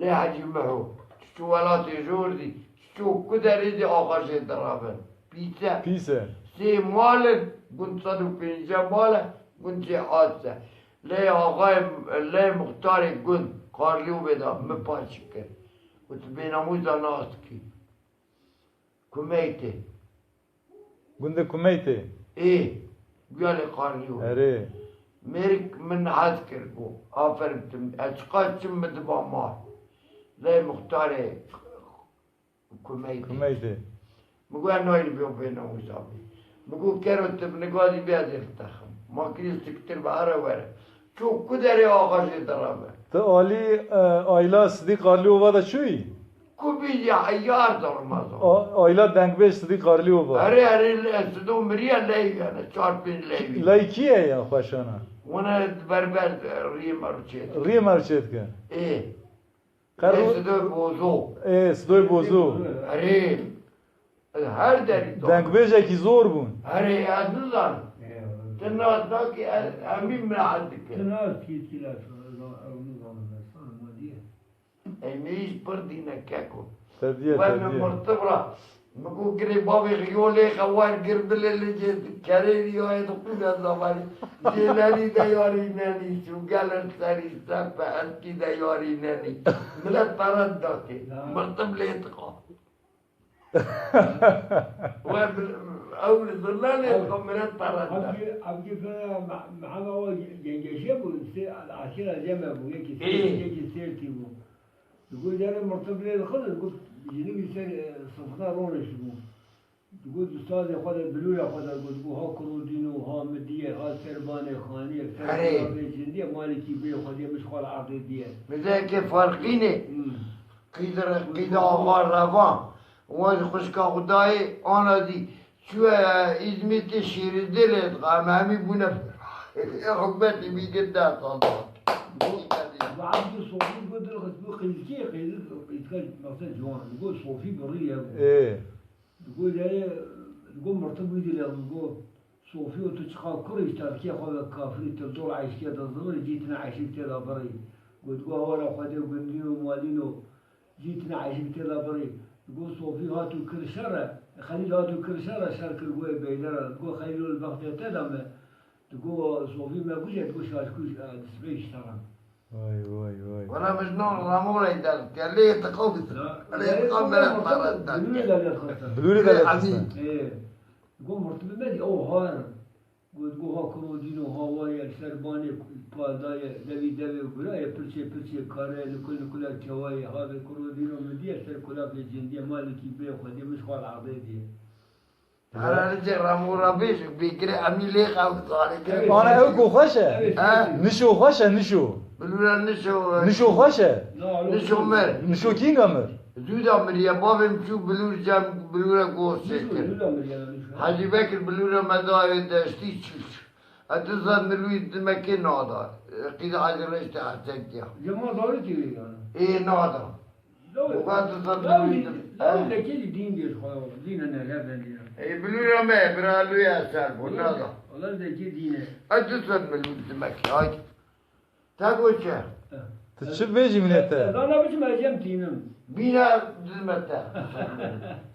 Lê Hecî Miho, tu çû welatê jor dî, tu çû ku derê dî axa jê direvin. Pîs e. Pîs e. Sê mal in, gund sed û pêncî mal e, gund jê az e. Lê axayê, lê muxtarê gund, Karlî û bêda, min paşî kir. Û tu bênamûza nas dikî. Kumeytê. Gundê Kumeytê. Ê, Guya lê Qarlî û. Erê. Mêrik min hez kir ku aferin tim. Ez çiqas çim min diba mal. Lê muxtarê Kumeytê. Kumeytê. Min got, "Ez nayê li vê bênamûza bî." Min got, "Kero, tu bi nigazî bê ez ê li te xim." Makînê siktir be, here were. Çû ku derê axa jê dereve. Tu alî, e, ayla Sidîq Qarlî ova de çûyî? Ku bî ya, yar zalim azam. A-, ayla dengbêj Sidîq Qarlî ova. Erê, erê, le, Sido miriye leyv yani, çar pênc leyvî. Lay kî ye ya xweşana? Wana berber, e, riyê me rûçê. Riyê me rûçê dike. Ê. Qero- Ê, Sidoy Bozo. Ê, Sidoy Bozo. Erê. Her derî da. Dengbêjekî zor bûn. Erê, ez nizanim. Ê, Ti nas nakî, ez, em î min hez dikin. Ti nas kî, kî nas, ez nizanim, ez nizanim, ez nizanim. Ey, me îş pir dîne keko. Tediye, We min tediye. Mirtib ra. Min got, "Girê bavê yo lêxe wer gir bile li cê kerê riyayê de qûne zamanî. Jêlenî de yarî nenî, çû gelin serî sepe eskî de yarî nenî." Milet pere didakê. Ya. Mirtib lê diqa. We bil-, ew li zirna lê diqa, milet pere dida. Evkî, evkî fena me-, Mehema o ge-, gengeşe bû, sê, aşîra Ceme bû, yekî sê, Ê. Yekî Sêrtî bû. Digo carê mirtib lê dixin, digo jinî wî ser, e, sifina ronişt bû. Digo dustazê xwe de, bilûra xwe de, digo, digo, "Ha Kurodîno, ha Midiyê, ha Serbanê Xaniyê, ser Erê. Kulabê Cindiyê, malekî bê xwediyê min ji xwe li erdê diye." Mizeyekê farqînê, Hmm. qîdir, qîda ava revan, wan ji xwişka xwe dayê, ana dî, Çûye Îzmîtê şîrî dilê, em hemî bûne hikmetî bî gir dest aldan. Bi Ebdû Soxî got, dirxist bû qîzkê, qîzik, qîzka mesela ciwan. Digot, Sofî bi rî ye bû. Ê. Digot, yani, digot, mirtib wî dilê, digot, Sofî û tu çiqa kurî, ji tevkê xwe ve kafirî, tu dor eşkê de zivir, cî tine eşik tê de birî. Got, digot, hawara Xwedê gundîn û malîn û Cî tine eşik tê de birî. Digot Sofî hat û kir şer e. Xelîl hat û kir şer e, şer kir goyê Beyler e. Digot Xelîl ol bextê te de me. Digot Sofî me kuje, digot şaşkuj, e, disbê ji te re. Vay, vay, vay. Wala min ji nav Ramorayê derdiket. Lê diqo bî. Ya, Lê ya, diqo ya, mere ya, pere ya, derdiket. Bilûrê de lê xiste. Bilûrê de lê xiste. Ê. Digot mirtibê me dî, ew har. Got, got, ha Kurodîno, ha wa ye, li ser banê ku-, pal daye, devî devê gura ye, pirçê pirçê kare ye, nikul nikula kewa ye, havê Kurodîno Midiyê, ser kulafê Cindiyê, malikî bê Xwedê min ji xwe li erdê diye. Herhalde Ramora bêj, bêgire emî lê xew zane. Evet. Ana ew ku xweş e? Evet, Ha? evet. Nişo xweş e, nişo. Bilûra nişo. Nişo xweş e? Na, Nişo mir. Nişo kînga mir? Zû da miriye, bavê min çû bilûr cem, bilûre goz çêkir. Hecî Bekir bilûre me dayê deştî çû. Ez du sed milûyî dimekê nada. Qîda Hecî Reştê Hesek diya. Cema zarokê wê yani. Ê nada. Law, Û ben du sed law, milûyî dim-, law he. Lekê dîn diye xwe, dîne ne, ne ben diye. Ê bilûre me, bira lûye ser bû, nada. Allah lekê dîne. Ez du sed milûyî dimekê, haydi. Te got çi? Tu çi bêjî min ê te? Ez ana biçim ez cem tînim. Bîne dizme te.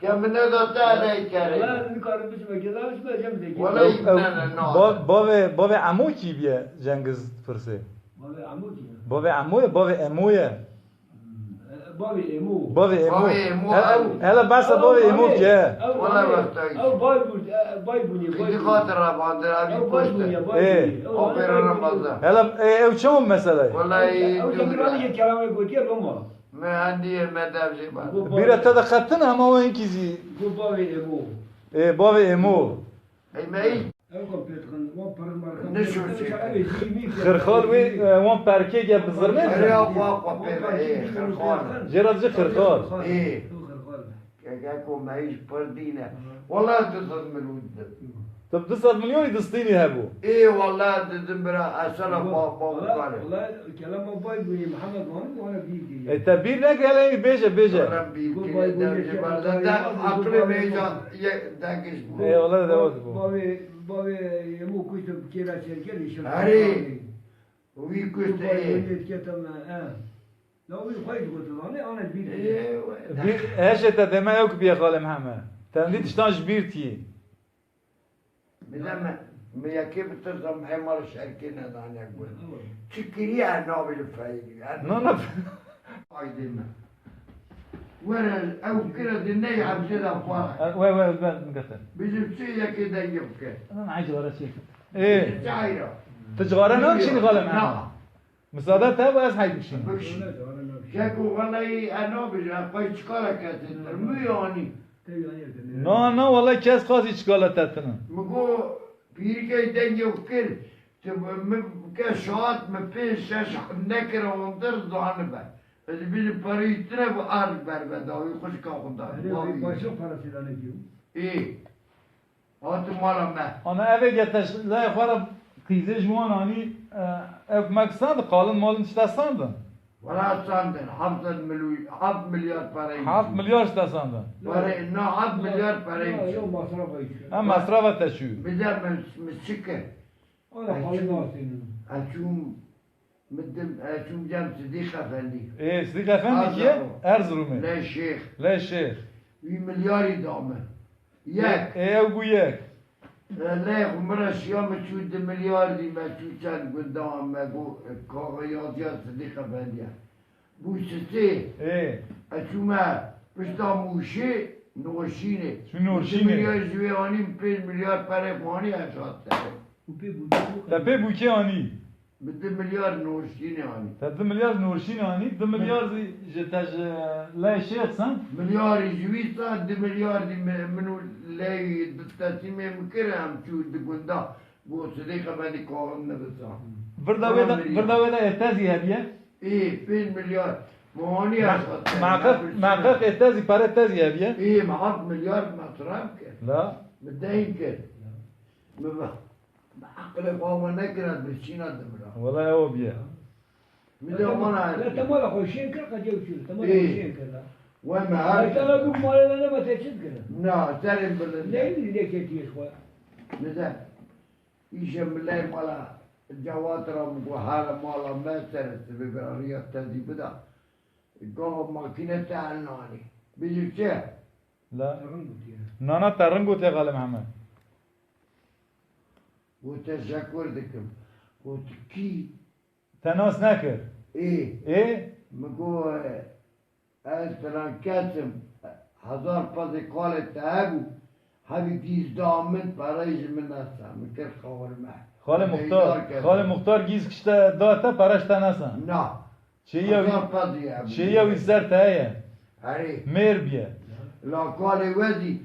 Ke min neda te neykerê. Wala ez nikarim biçim ez cem, ez cem zeki. Wala Ew, ew, ne, ne, ne. ba-, bavê, bavê Emo kî biye Cengiz pirsê? Bavê Emo kî ye? Bavê Emo ye, bavê Emo ye. Hmm, e, bavê Emo. Bavê Emo. Bavê Emo, He-, ew. Hele behsa Ew, bavê Emo bavê, ke. ew, Wala bavê, wexta ew, Baybû-, e, Baybûnê, Xîdî Baybûnê. Xatir Rabandir, evî Ew poştir. Baybûnê, Baybûnê. Ê. Ew, Aferin ew, Ramazan. Hele, e, ew çawa mesele ye? Wala Ew, iyi ew, ew, diyor. Ew, ew, ew, kelamê gotiye Roma. Me hendiye me devzê me. Go Bîra bavê, te de qetin ama o hinkî zî. Go bavê Emo. Ê, bavê Emo. Ey me iyi. Ew kan pêt xin, wan pir marka Ne pêt şûr xin, çek. Ew ê zî mî Xirxal wê, e, wan perkê ge bizirne. Ere ya, xwa, xwa pê ve, ê, xirxal. Jê re dibêje xirxal. Ê. Ew xirxal. Kekeko me îş pir dîne. Wala ez du sed milyon didim. Tu du sed milyonî distînî hebû. Ê wala ez didim bira, esela Wala, ba, ba wala, bikare. Wala, kelama bay bûyî, Mihemed Hanî, wala bîr kiriye. E, te bîr nekir, hele bêje, bêje. Wala bîr Bu kiriye, bay bûyî, devci kela barda, bay de bûyî, aklê bay bêja, bûyî. Ye, dengiş bû. Ê, wala de Ba-, wek bû. Bavê, bavê Emo kuştum kêra çerker, işin Herê. Bavê. Wî kuşt, Bu bay ê. Bûyî, ketam, e. Ya wî xwe ji gotin, anê, anê bîr kiriye. Ê, we. Bî-, heşê te deme ew ki biye xalê Mihemed. Te dî tiştan ji bîr tî. Bide me, me yekê bitirsa me hema li şerkê nedane gur. Çi kiriye her navê li feyirî, her Na, na. Aydê me. Were ew kira di ney hemşe de xwara. E, we, we, we, min gete. Bizim çi yekê dengê bike. Lan ay cigara çek. Ê. Çayra. Tu cigara nan çîn xalem. Na. Misade te bu ez hay bişîn. Bikşî. Keko vallahi eno bije, pay çikara ketin. Mu yani. Na, na, vallahi kes qazî çikala tetinin. Mi go pîrikey dengê kir. Tu mi ke şahat mi pênc şeş nekira ondir zanibe. Ez bînim parî tine bu ard berbe dawî xwişka xwe da. Erê, wî başa parasî da nekî. Ê. Hati mala me. Ana eve geteş, lay xwe re qîzê ji wan anî, e, ev mek sand, qalin malin işte sandin. Wala sandin, heft milyon, heft milyar parayı. Heft milyar işte sandin. Parayı, na heft milyar parayı. Yok, yok, masraf ayı. Ha, masraf te şu. Bir de mi, mi çike. Ana qalin nasıl? Açum Midim, e, çûm cem Sidîq Efendî. Ê, Sidîq Efendî kî ye? Erzurum. Erzurumê. Lê Şêx. Lê Şêx. Wî milyarî da min. Yek. Ê, ê, ew bû yek. E, lê xwe min re şiya min çû di milyardî, me çû çend gundan, me got, e, kaxa yaziya Sidîq Efendî ye. Bû sisê. Ê. E, çûme pişta Mûşê, Noşînê. Çû Noşînê. Di milyar ji wê anîm, pênc milyar perê xwe anî, ez hat serê. Te pê bûkê anî? Bi du milyar Noşînê anî. Te du milyar Noşînê anî, du milyar zî ji te ji lê şêx sen? Milyarî ji wî sen, du milyar zî mi-, min û lê di teslîmê min kir, em çû di gunda, bo Sidîq Efendî kaxin nivisa. Virda wê de, virda wê de ê te zî hebiye? Ê, pênc milyar. Mehaniya Meqeq, meqeq ê te zî, pere te zî hebiye? Ê, me heft milyar mesraf kir. La? Mi deyn kir. Mi va- Bi eqilê xwe wan nekira, birçîna dimira. Wela ew biye. Min de wana. Ya temala xwe şên kir, qediya û çû. Temala xwe şên kir la. We me her. Ay sana bu malê de ne te çi dikir? Na, serê bilind. Ne bilî ne ketiye xwe. Nizam. Îşe milay mala Cewat ra min got, here mala me serê sibê bira riya tezî bida. Gava makîne te el nanî. Bijî çi? La. Te ring gotiye. Nana te ring gotiye Xalê Mihemed. Got, teşekkür dikim. Got, kî? Te nas nekir. Ê. Ê? Min got, ez filan kes im, hezar pezê kalê te hebû, hebî gîz da min, perey ji min nesta, min kir xewirme. Xalê Muxtar, Xalê Muxtar gîz kişte da te, pere ji te nesta. Na. Çêya wî, hezar pezê hebû. Çêya wî ser te heye. Erê. Mêr biye. La kalê we zî,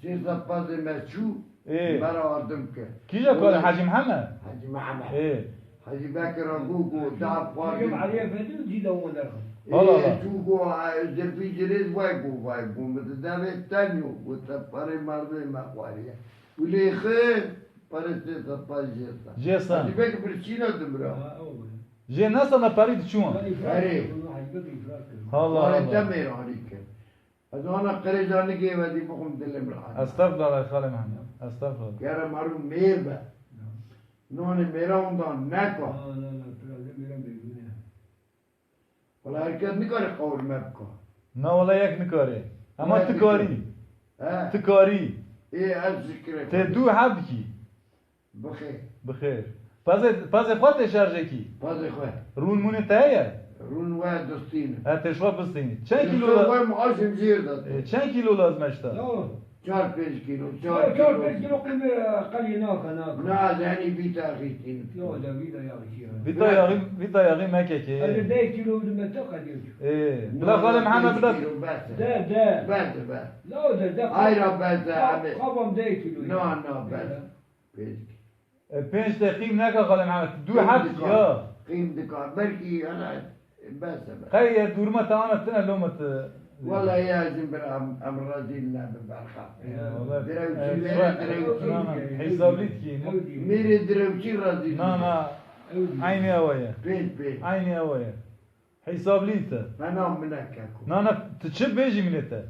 Sê sed pezê me çû, ê, me re ardim kir. Kîja kal Hecî Mihemed? Hecî Mihemed. Ê. Hecî Bekir re got, got, da xwarin. Hecî Elî Efendî û dîda wan derxist. Ê, hala, hala. Çû got, e, Zilfî Cilêz vay got, vay got, min di devê tenyo, got, te perê merdê me xwariye. Wî lê xir, perê sê sed pez jê sa. Jê sa. Hecî Bekir birçîna dimira. Ha, ew bû. Jê nesana perî diçûn. Erê. Hala, hala. Te mêranî kir. Ez ana qirêja nigê we dî bixwim dilê min rahat. Estağfurullah, Xalê Mihemed. Estağfurullah. Gere merû mêr be. Nonê mêra ondan neka. Na, na, na, tu razê mêra mêrûne. Wala her kes nikare qewirme bika. Na, wala yek nikare. Ama tu karî. He. Tu karî. Ê, ez zikre. Te du heb dikî. Bixêr. Bixêr. Pezê, pezê xwe tê şerjekî? Pezê xwe. Rûn mûnê te heye? Rûn we distîne. He, tê ji xwe bistînî. Çend kîlo la-, we muaşim jêr de tê. E, çend kîlo lazim e ji te? Çar pênc kîlo, çar kîlo. Çar pênc kîlo qîmê qelî nake, nake. Na, ez henî vîta xîstînim. Yo, de vîta yaxî ya. Vîta yaxî, vîta yaxî meke ki. Ez de deh kîlo dime te qediyo. E, bila Xalê Mihemed bila. Bes e. De, de. Bes e, bes. La, de, de. Ayra bes e, abi. Xabam deh kîlo. Na, na, bes. Pênc. E, pênc te qîm neke Xalê Mihemed. Du heb ya. Qîm dika. Belkî ana bes e. Qey ye duruma te ana tine loma te. Wala ya jin bir em, em rezîl ne bi berxa. Ya, wala. Direwçî, e, mêrê direwçî. Na, na, hesablit ki. Mêrê direwçî rezîl. Na, na. Eynî ew ye. Pênc, pênc. Eynî ew ye. Hesablit e. Fena min neke ku. Na, na, tu çi bêjî min ê te?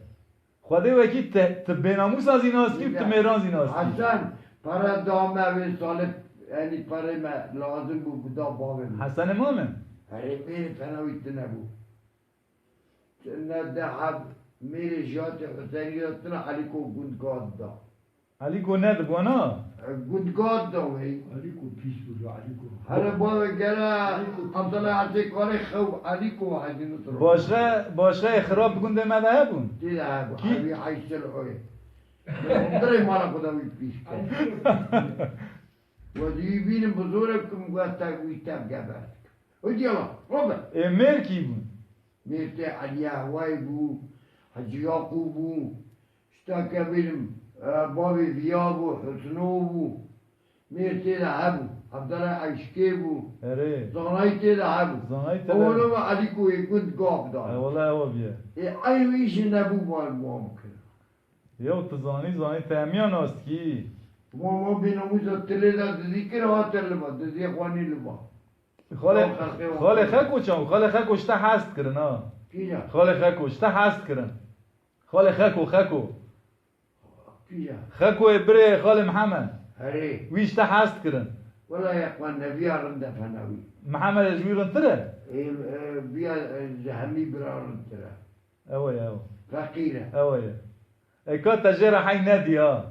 Xwedê wekî te, tu bênamûsan zî nas kî, tu mêran zî nas kî. Hesen, pere da me wê salê, yanî perê me lazim bû, bi da bavê min. Hesenê ma min? Herê mêrê fena wî tune bû. Ne de heb mêrê jiyatê Huseyinî de tune Elîko gund gat da. Elîko ne dibona? Gund gat da wê. Elîko pîs bû ya Elîko. Here bavê gere Abdullah Hecê karê xew Elîko Hecî Nusro. Başre, başre xirab gundê me de hebûn. Tê de hebû. Kî? Evî Eyşel Hoyê. Dirê mala xwe de wî pîs kir. Wezî wî bînim bi zorê bikim wê te wî tev geber dikim. Hûdî yala, robe. Ê mêr kî bûn? Mêr tê Elî Ehwayê bû, Hecî Yaqûb bû, işte ke bînim, e, bavê Viya bû, Husno bû. Mêr tê de hebû, Evdela Eyşkê bû. Erê. Zanayî tê de hebû. Zanayî tê de Ew hebû. Nava Elîko yê gund gav da. E, wala ewa bîye. Ê, ew îşê nebû wan wan kir. Yew tu zanî, zanî te hemiya nas dikî. Ma, ma bênamûsa tilê de dizî kir, hate li ba, diziyê xwe nî li ba. Xalê, Xalê Xeko çaw, Xalê Xeko ji te hez dikirin ha. Kîja? Xalê Xeko ji te hez dikirin. Xalê Xeko, Xeko. Kîja? Xeko ê birê Xalê Mihemed. Herê. Wî ji te hez dikirin. Wela ya xwe neviya rinde fena wî. Mihemed ji wî rindtir e? Ê, e, viya, e, ji hemî bira rindtir e. Ew e, ew. Feqîr e. Ew e. Ê ka te jê re hey nedî ha.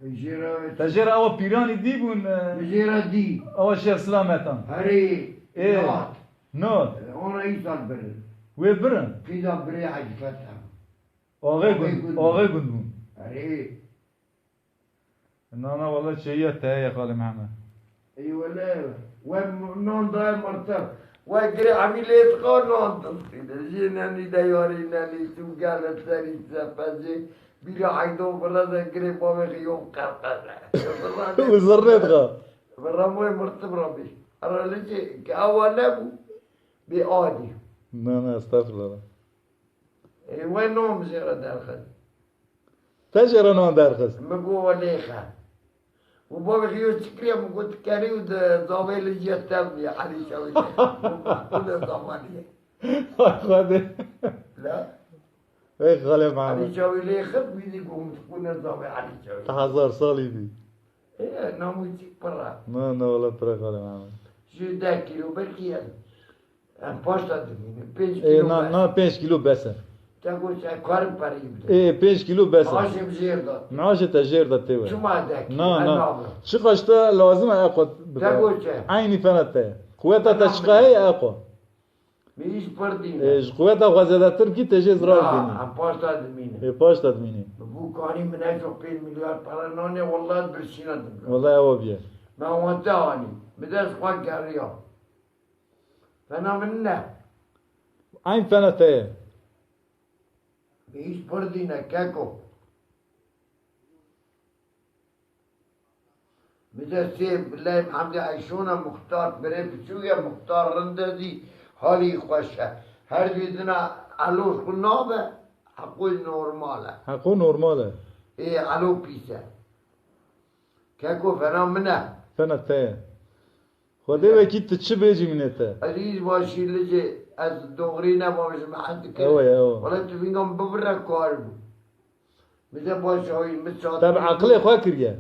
Jê re Te jê re ewa pîranî dî bûn, e, Min jê re dî. Ewa Şêx Silametan. Herê, Ê, nat. Nat. Ona îsal birin. Wê birin. Qîda birê Hecî Fethem. Axê Axê gund, gund. Axê gund bûn. Herê. Na, na, wele çêyiya te ye, Xalê Mihemed. Ey wele, we m-, non daye mirtir. We girê hemî lê diqa non distîne. Jê nenî de yarî nenî, tu gele serî sepecê. Bîra heydo vira de girê bavê xiyom qerqere. Û zirnê diqa. Vira moy mirtir rabî. Ara licê, ke awa nebû, bê adî. Na, na, estağfurullah. Ê, we nom jê re derxist. Te jê re nan derxist. Min got, "We lêxe." Û bavê xwe yo çi kiriye, min got, "Kerî û di zavê li jiya tev bûye, Elî Şawî." Min got, "Ku ne zamanî ye?" Ay Xwedê. La? Ey Xalê Elî Mihemed. Şawî lêxist, wî dî got, "Ku ne zavê Elî Şawî?" Te hezar salî bî. Ê, namû çik pir e. Na, na, wele pir e Xalê Mihemed. Ji deh kîlo belkî ye. Em paşta dimînin. Pênc Ê, kîlo na, bes. Na, pênc kîlo bes e. Te got, ez karim pereyî bidin. Ê, pênc kîlo bes e. Maaşê min jêr da. Maaşê te jêr da tê we. Çima dekî? Na, na. Çiqaş te lazim e, eqo bike. Te got çi? Eynî fena te. Quweta te çiqa heye, eqo. Min îş pir dîne. Ê, ji quweta xwe zêdetir bikî, te jê zirar dînî. Na, em paşta dimînin. Ê, paşta dimînî. Min bû kanî min ne çok pênc milyar para nanê, wela birçîna dimîne. Wela ewa bîye. Me wan te anî. Min dest xwe geriya. Fena min ne. Eyn fena te ye. Min îş pir dîne keko. Min de sê bilay Hemdî Eyşona muxtar birê biçûk e, muxtar rind e zî halî xweş e. Her dî dina elo xwe nabe, heqû normal e. Heqû normal e. Ê, elo pîs e. Keko fena min e. Fena te ye. Xwedê wekî tu çi bêjî min ê te. Ez îş başî licê, ez doğrî nebam ji me hez dikir. Ewe, ewe. Wele tu vînga min bibire kar bû. Min de baş awî, min çat. Te bi aqilê xwe kiriye.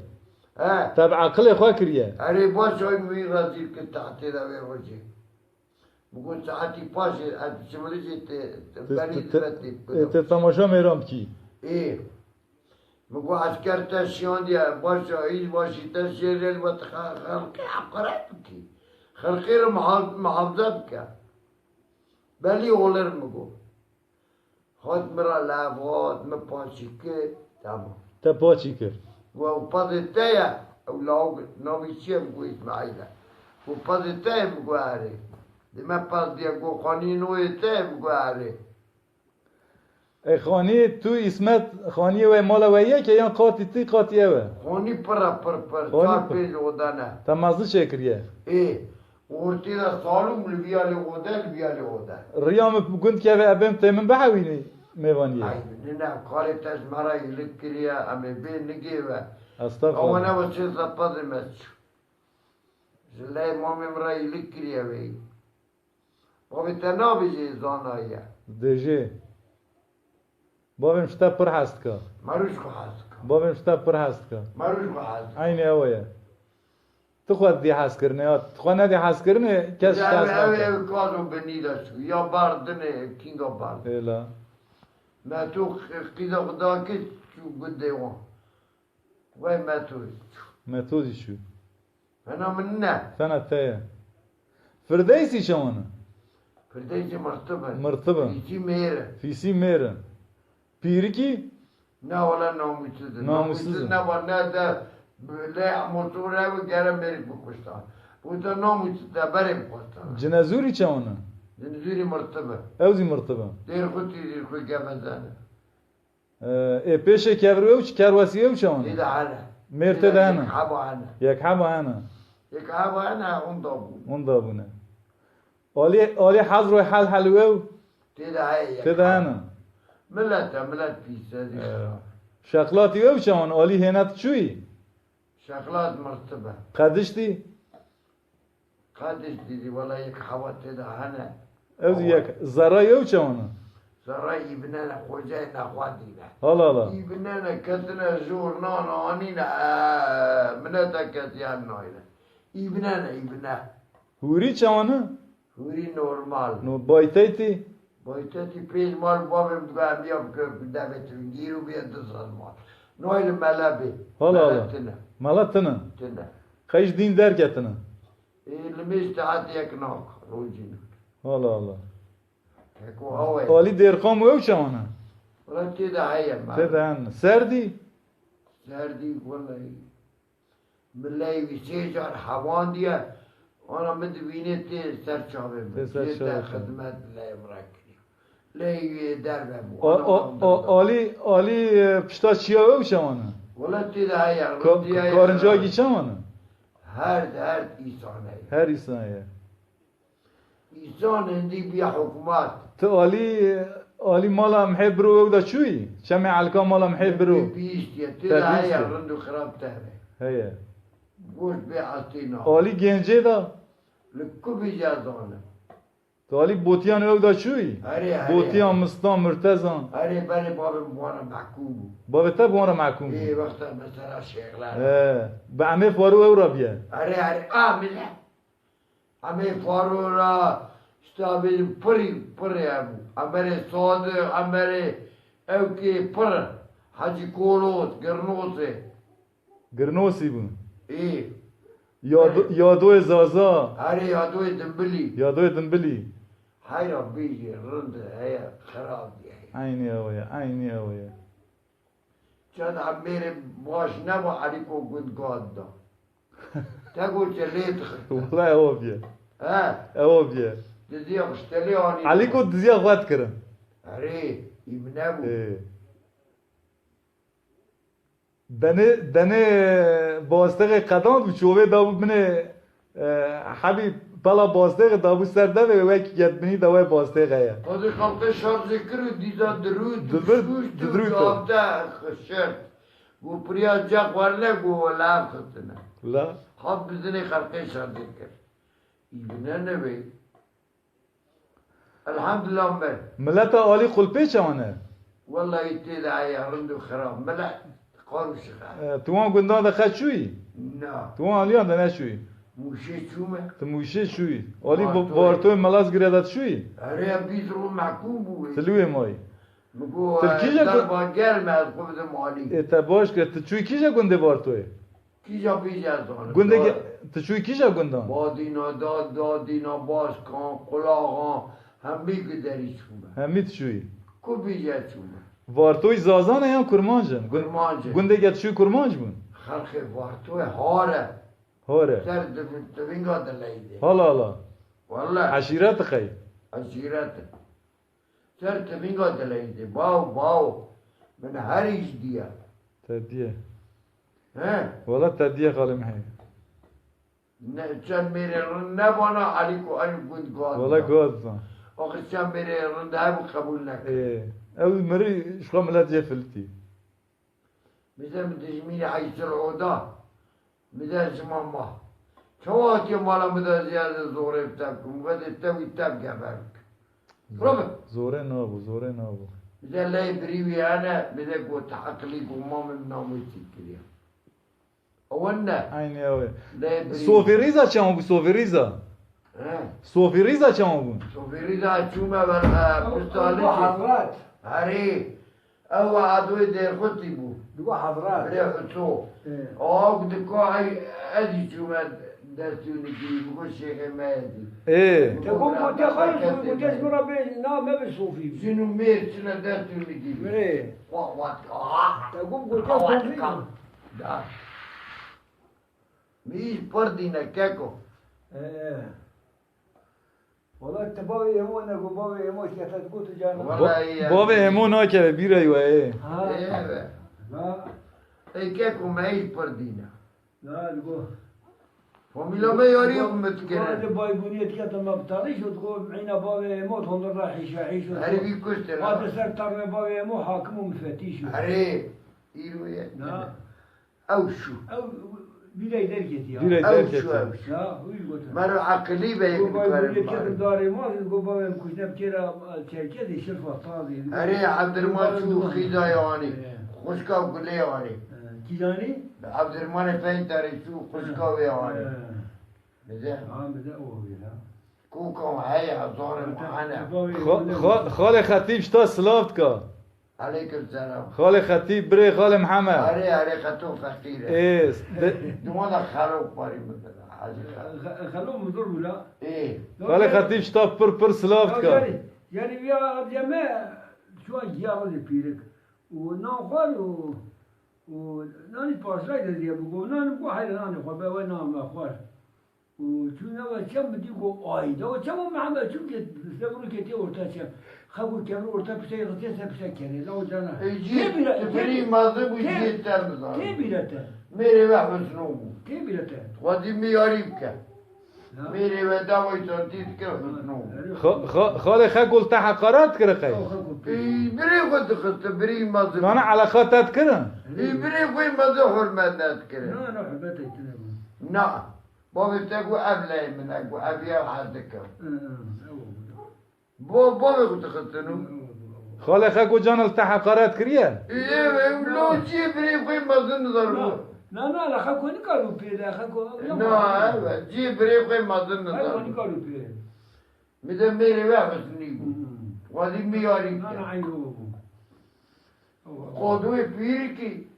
He. Te bi aqilê xwe kiriye. Erê baş awî min wî rezîl kir tahtê de wê rojê. Min got saetî paşê, ez diçim licê te, te, berî te, te, te, te temaşa mêran bikî. Ê. Min got esker te şiyandiye, baş a, îş başî te şêrê li we xelqê heqaret bikî. Xelqê re muha-, muhafaza bike. Belî olur min got. Hat min re lev hat, min paçî kir, tamam. Te paçî kir. Got, "Ew pezê te ye?" Ew lawik navî çi ye? Min got, "Îsmaîl e." Got, "Pezê te ye?" Min got, "Erê." Dê me pez diye, got, "Xanî nû yê te ye?" Min got, "Erê." Ê, xanî tu, Îsmet, xanîyê we mala we yek e yan qatî tu, qatî ew e? Xanî pir e, pir, pir. Xanî çar pir. Pênc oda ne. Te mezin çêkiriye? Ê. Ortê de salon, li vîya lê ode, li vîya lê ode. Riya min gund keve, ebêm tê min bihewînî mêvaniyê. Ay, ne, ne, karê te ji me re îlik kiriye, em ê bê nigê ve. Estağfurullah. Ew ne ve çê sepezê me çû. Ji lê mamê min re îlik kiriye wê. Bavê te nabêjê zanayî ye. Dêjê. Bavê min ji te pir hez dike. Merû ji xwe hez dike. Bavê min ji te pir hez dike. Merû ji xwe hez dike. Eynî ew e. Tu xwe didî hezkirinê ya, tu xwe nedî hezkirinê, kes ji te hez nake. Ew, ew, ew kazo binî de çû. Ya berdinê, kînga berdin. Êla. Me tu qîza xwe da kir, çû gundê wan. Vay Metozî. Metozî çû. Fena min ne. Fena te ye. Firdeysî çawan e? Firdeysî mirtib e. Mirtib e. Fîsî mêr e. Fîsî mêr e. Pîrikî? Ne wala namûsiz e. Namûsiz e. Namûsiz ne ba ne de lê motor ew gere mêrik bikuştan. Bu da namûsiz de berê bikuştan. Cinezûrî çawan e? Cinezûrî mirtib e. Ew zî mirtib e. Dêr xwe tî dêr xwe gevezan e. Ê pêşê kevir ew çi, kerwesî ew çawan e? Tê de hene. Mêr tê de hene. Yek heba hene. Yek heba hene. Yek heba hene, hunda bû. Hunda bûne. Alî, alî hezroy hel hel ew? Tê de heye, yek heba. Tê de hene. Milet e, milet pîs e, zî. Ee, şexlatî ew çawan, alî hênet çûyî? Şexlat mirtib e. Qediştî? Qediş dîdî, wela yek heba tê de hene. Ew zî yek. Zerra yew çawan e? Zerra îbnene, xocayê nexwedî ne. Hala hala. Îbnene, ketine jor, nan anîne, e, minete ketiyan nayne. Îbnene, îbne. Hûrî çawan e? Hûrî normal. No, bayteytî? Bayteytî pênc mal babê min dibe em ya bike devê tevingîr û bê du sed mal. Nayne mele bê. Hala hala. Mele tine. Mele tine? Tine. Qey ji dîn derketine? Ê, li mêj saet yek nak, rojî nak. Hala hala. Eko hawa ye. Alî dêrqam û ew çawan e? Wala tê de heye me. Tê de hene. Serdî? Serdî, wela. Mileyê wî sê car hewandiye, ana min dibîne tê ser çavê min. Tê ser çavê min. Jê te xizmet leyê min re kiriye. Lê wê derve bû. A, ana a, min a, derve. Alî, alî, e, pişta çiya ew çawan e? Wela tê de heye, ka-, rindiya ye. Karincagî çawan e? Her, her îsan heye. Her îsan heye. Îsan hindî bûye hikûmet. Tu alî, alî mala Mihê Biro ew de çûyî? Çemê Elka mala Mihê Biro. Bihîstiye. Tê de heye, rind û xirab tevê. Heye. Goş bê estîna. Alî Gencê de? Li ku bîje zanim. Tu alî Botiyan ew de çûyî? Erê, erê. Botiyan, Mistan, Murtezan. Erê, berê bavê min bi wan re mehkûm bû. Bavê te bi wan re mehkûm bû? Ê, wexta mesela şêxler. He, bi Emê Faro ew re bûye. Erê, erê. A, mile. Emê Faro ra, işte, bêjin pirî, pirî hebû. Emerê Sadiq, Emerê ewkê pir, Hecî Kolot, Girnosê. Girnosî bû. Ê. Yado-, Erê. Yadoyê Zaza. Erê, Yadoyê Dimbilî. Yadoyê Dimbilî. Heyra bêjî rind heye, xirab ye. Eynî ew ye, eynî ew ye. Çend emêrê baş neba Elîko gund gad da. Te got çi lê dixin. Wala ew aviye. He? Ew aviye. Diziya xwe ji telê anî. Elîko diziya xwe dikirin. Erê, îbne bû. Ê. Denê, denê bastexê qedand bû, çovê dabû binê. E, hebî pela bastêxê dabû ser devê, wek yetbinî de wê bastêxe ye. Xwedê xelqê şercê kir û dîza dirût û Dibir-, şûşt û didrût o. Gavte xişirt. Got, "Piriya ca xwarine," got, "Wela ev xistine." La? Hat bizinê xelqê şercê kir. Îbne newê. Elhamdulillah me. Mileta alî qulpê çawan e? Wellahî tê de heye rind û xirab. Milet qar û şixer. E, tu wan gundan de qet çûyî? Na. Tu wan aliyan de neçûyî? Mûşê çûme. Tu Mûşê çûyî. Alî Vartoyê. Vartoyê Melazgirê de çûyî? Erê, bîst roj mehkûm bû wê. Tu li wê mayî? Min got, tu li kîja gu- derba germ e, ez xwe bidim alî. Ê, te baş kir. Tu çûyî kîja gundê Vartoyê? Kîja bêje ez zanim. Gundê ge-, tu çûyî kîja gundan? Badîna, da-, Dadîna, Başkan, Qulaxan, hemî giderî çûme. Hemî tu çûyî? Ku bêje çûme. Vartoyî Zazan e yan Kurmanc in? Gun-, Kurmanc in. Gundê ge tu çûyî Kurmanc bûn? Xelkê Vartoyê har e. Har e. Ser div-, divînga dileyî de. Hala hala. Welleh. Eşîret e qey? Eşîret e. Ser tivinga dileyî de, baw, baw, min her îş diye. Te diye. He? Wala te diye xalê min heye. Ne, çend mêrê rind nebana, Elîko ew gund gaz. Wala gaz zan. Axir çend mêrê rind hebû qebûl nekir. Ê, ew mirî ji xwe milet jê filitî. Bize min dijmînê Eysel Oda. Bize ji mama. Çawa hatiye mala min de ziyade zorê bi tev kim. Ve de tevî tev geber. Rabe. Zorê nabû, zorê nabû. Bize lê birî wî hene, bize got eqilî got ma min namê çî kiriye. Ewen ne? Eynî ew e. Lê birî. Sofî Rîza çawa bû, Sofî Rîza? He? Sofî Rîza çawa bû? Sofî Rîza çûme ver, e, pişta lê. Hezret. Herê. Ew Edoyê Dêrxutî bû. Digo Hezret. Birê Huso. Ê. Awk diko ey, ez jî çûme destûnî kirî, biko Şêxê me yê dî. Ê. Te gom gotiya xwe, gotiya ji min re bê, na me bi sofî. Jin û mêr çine destûnî kirî. Birê. Wa, wa, ah. Te gom gotiya sofî. Da. Min îş pir dîne keko. Ê. Wala te bavê Emo ne, go bavê Emo kete digot tu cana. Wala Ba-, iyi ya. Bavê Emo nakeve bîrey we ê. Ha. Ê be. Na. Ê keko me îş pir dîne. Na, digo. Famîla me yarî xwe mit kere. Digo, baybûniyê dikete me bi tarîş û digo, eyna bavê Emo, hondir ra hîşa hîş û. Herî wî kuştir ha. Hate ser tarmê bavê Emo, hakim û mifetîş û. Herî, îro ye. Na. Ew şû. Ew bîrey derketî ya. Bîrey derketî. Ew şû, ew şû. Ya, wî gotin. Mero eqilî be yek dikarim bari. Go bavê min kujne bi kêra Çerkezê şirfa tazê. Erê, Evdirman çû xîda ya anî. He. Xwişka gulê anî. He, kîjanî? Evdirmanê Feytarê çû xwişka wê anî. He. Bize. Ha, bize o wê ha. Kokan heye, zarê mane. Xo-, xo-, Xalê Xetîb ji te silav dika. Aleykum selam. Xalê Xetîb, birê Xalê Mihemed. Erê, erê, Xeto feqîr e. Ê, de- Duma da xelo parî min bide, Hacî Xelo. Xe-, Xelo min zor bû la. Ê. Xalê Xetîb ji te pir pir silav dike. Yani, yani ya abdeme şu an giya wazê pîrik. Û nan xwar û, û nanî paşray de diye bû. Nan ku heyranê xwe be we nan me xwar. Û çû nava çem, min dî ku ay, de o çem o Mihemed, çimkî li ser rûkê tê orta çem. Xew û kevir orta piştê rixistê ser piştê kerê, la o cana. E, cî, tê bîra, tu tê birî bî-, mezin bû, tê, cî te bizan. Tê bîra te. Mêrê we Husnû bû. Tê bîra te. Xwedî min yarî bike. Ya. Mêrê we dawayî santî dikir Husnû bû. Ya, ya. Xo-, xo-, xalê Xekol te heqaret kir qey? Xo-, Xekol. E, birî xwe dixiste, birî mezin. Nana eleqa te dikirin? E, birî xwe mezin hurmet nedikir. Na, na, hurmet tine bû. Na. Bavê te got, ev leyê min e, got, ev ya hez dikim. Hı, hı, ew. Bo, bavê xwe dixistin û. Xalê Xeko can li te heqaret kiriye? Ê, ew lo cî birê xwe mezin nizar bû. Na, na, na, Xeko nikar û pê de, Xeko, ew ya Na, mezin. Evet, cî birê xwe mezin nizar. Xeko nikar û pê. Mi de mêrê we Husnî bû. Hı. Xwedî mi yarî bike. Na, na, eyn o bû. Ew. Qadûyê pîrikî,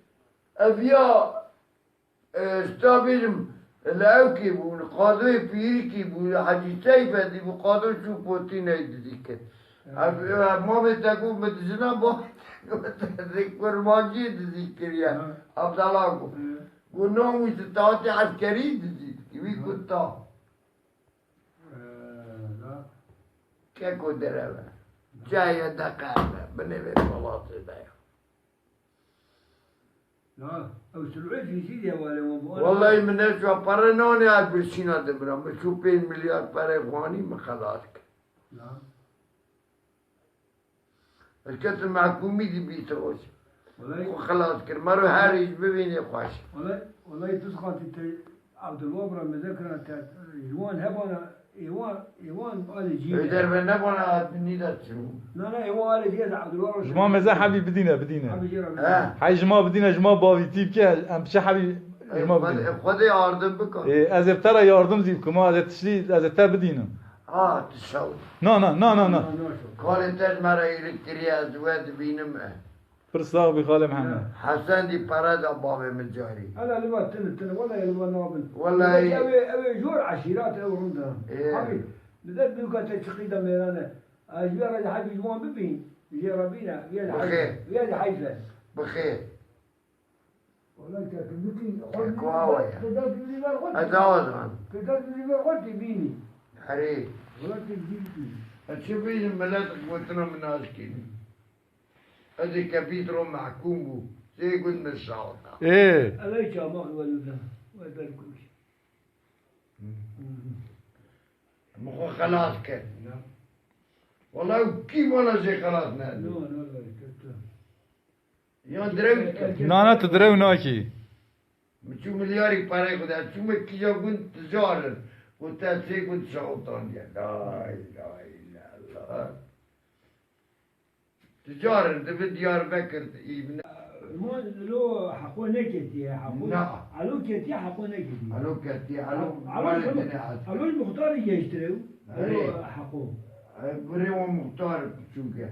ev ya E, ji te bêjim, li ewkê bû, li qadoyê pîrikî bû, li Hecî Seyfedî bû, qado çû potîneyê dizî kir. Hı. Ev, ev mamê te got, min dijina bavê te got, kurmanciyê dizî kiriye. Hı. Abdala got. Hı. Got, nom wî ji tahatê eskerî dizî dikir. Wî Hı. got ta. Hı, da. Keko dereve. Hı. Çaye deqe eve. Binê vê palatê de ya. Na, ew silûê fîzî diye wale wan bu. Wallahî min neşwa pere nanê ez birçîna dimira. Min çû pênc milyar pere xwanî min xelas kir. Na. Ez ketim mehkûmî dî bîst roj. Wallahî. Xwe xelas kir. Mero her rîj bibînê xweş. Wallahî, wallahî tu ziqatî te Abdulwab ra meze kira te, ji wan hebana, êwan, êwan alê cî Ê ne. Derve nebana, nîda çû. Na, na, êwan alê cî ne, Abdulwab ra Ji ma meze hebî bidîne, bidîne. Hebî jê ra He. bidîne. Hey ji ma bidîne, ji ma bavîtî bike, em piçe hebî ji ma Ê, bidîne. Xwedê yardim bika. Ê, ez ê te ra yardim zî bikim, ez ê tiştî, ez ê te bidînim. Ha, tu şew. Na, na, na, na, na. Na, na, şew. Karê te ji me re îrik kiriye, ez we dibînim e. Pir sax bî xalê Mihemed. Hesen dî pere da bavê min carî. Ela li va tine, tine, wela li va nabin. Wela Ew ê, ew ê jor eşîrat ew rind e. Ê. Hebî, li der dûka te çiqî de mêran e. Ez ji vê re hebî ji wan bibîn, jê re bîne, vê ji Bi heyf, xêr. Vê ji heyf e. Bi xêr. Wela ke tu bikî, Ke xwe ku awa ye. Te dest bi zîver xwe Ez awa zan. Te dest bi zîver xwe tê bînî. Herê. Wela tê bînî. Ez çi bînim, milet gotina min naşkînî. Ez ê kefît ro mehkûm bû. Sê gund min şahida. Ê. Eley çamak welû de. Wey ber kuş. Min xwe xelas kir. Ya. Wala ew kî vana jê xelas ne? No, no, no, kötü. Yan direw dike. Na, na, tu direw nakî. Min çû milyarî perey xwe de. Çûme kîja gund ticarin. Û te sê gund şahiltan diye. La ilahe illallah. Ticarin dibi Diyarbekir îbne. Mon lo heqo neketiye, heqo. Na. Alo ketiye, heqo neketiye. Alo ketiye, alo Alo, alo, wale tene hat. Alo muxtarî gençtir ew. Alo Erê. heqo. Ay, birê o muxtar çûke.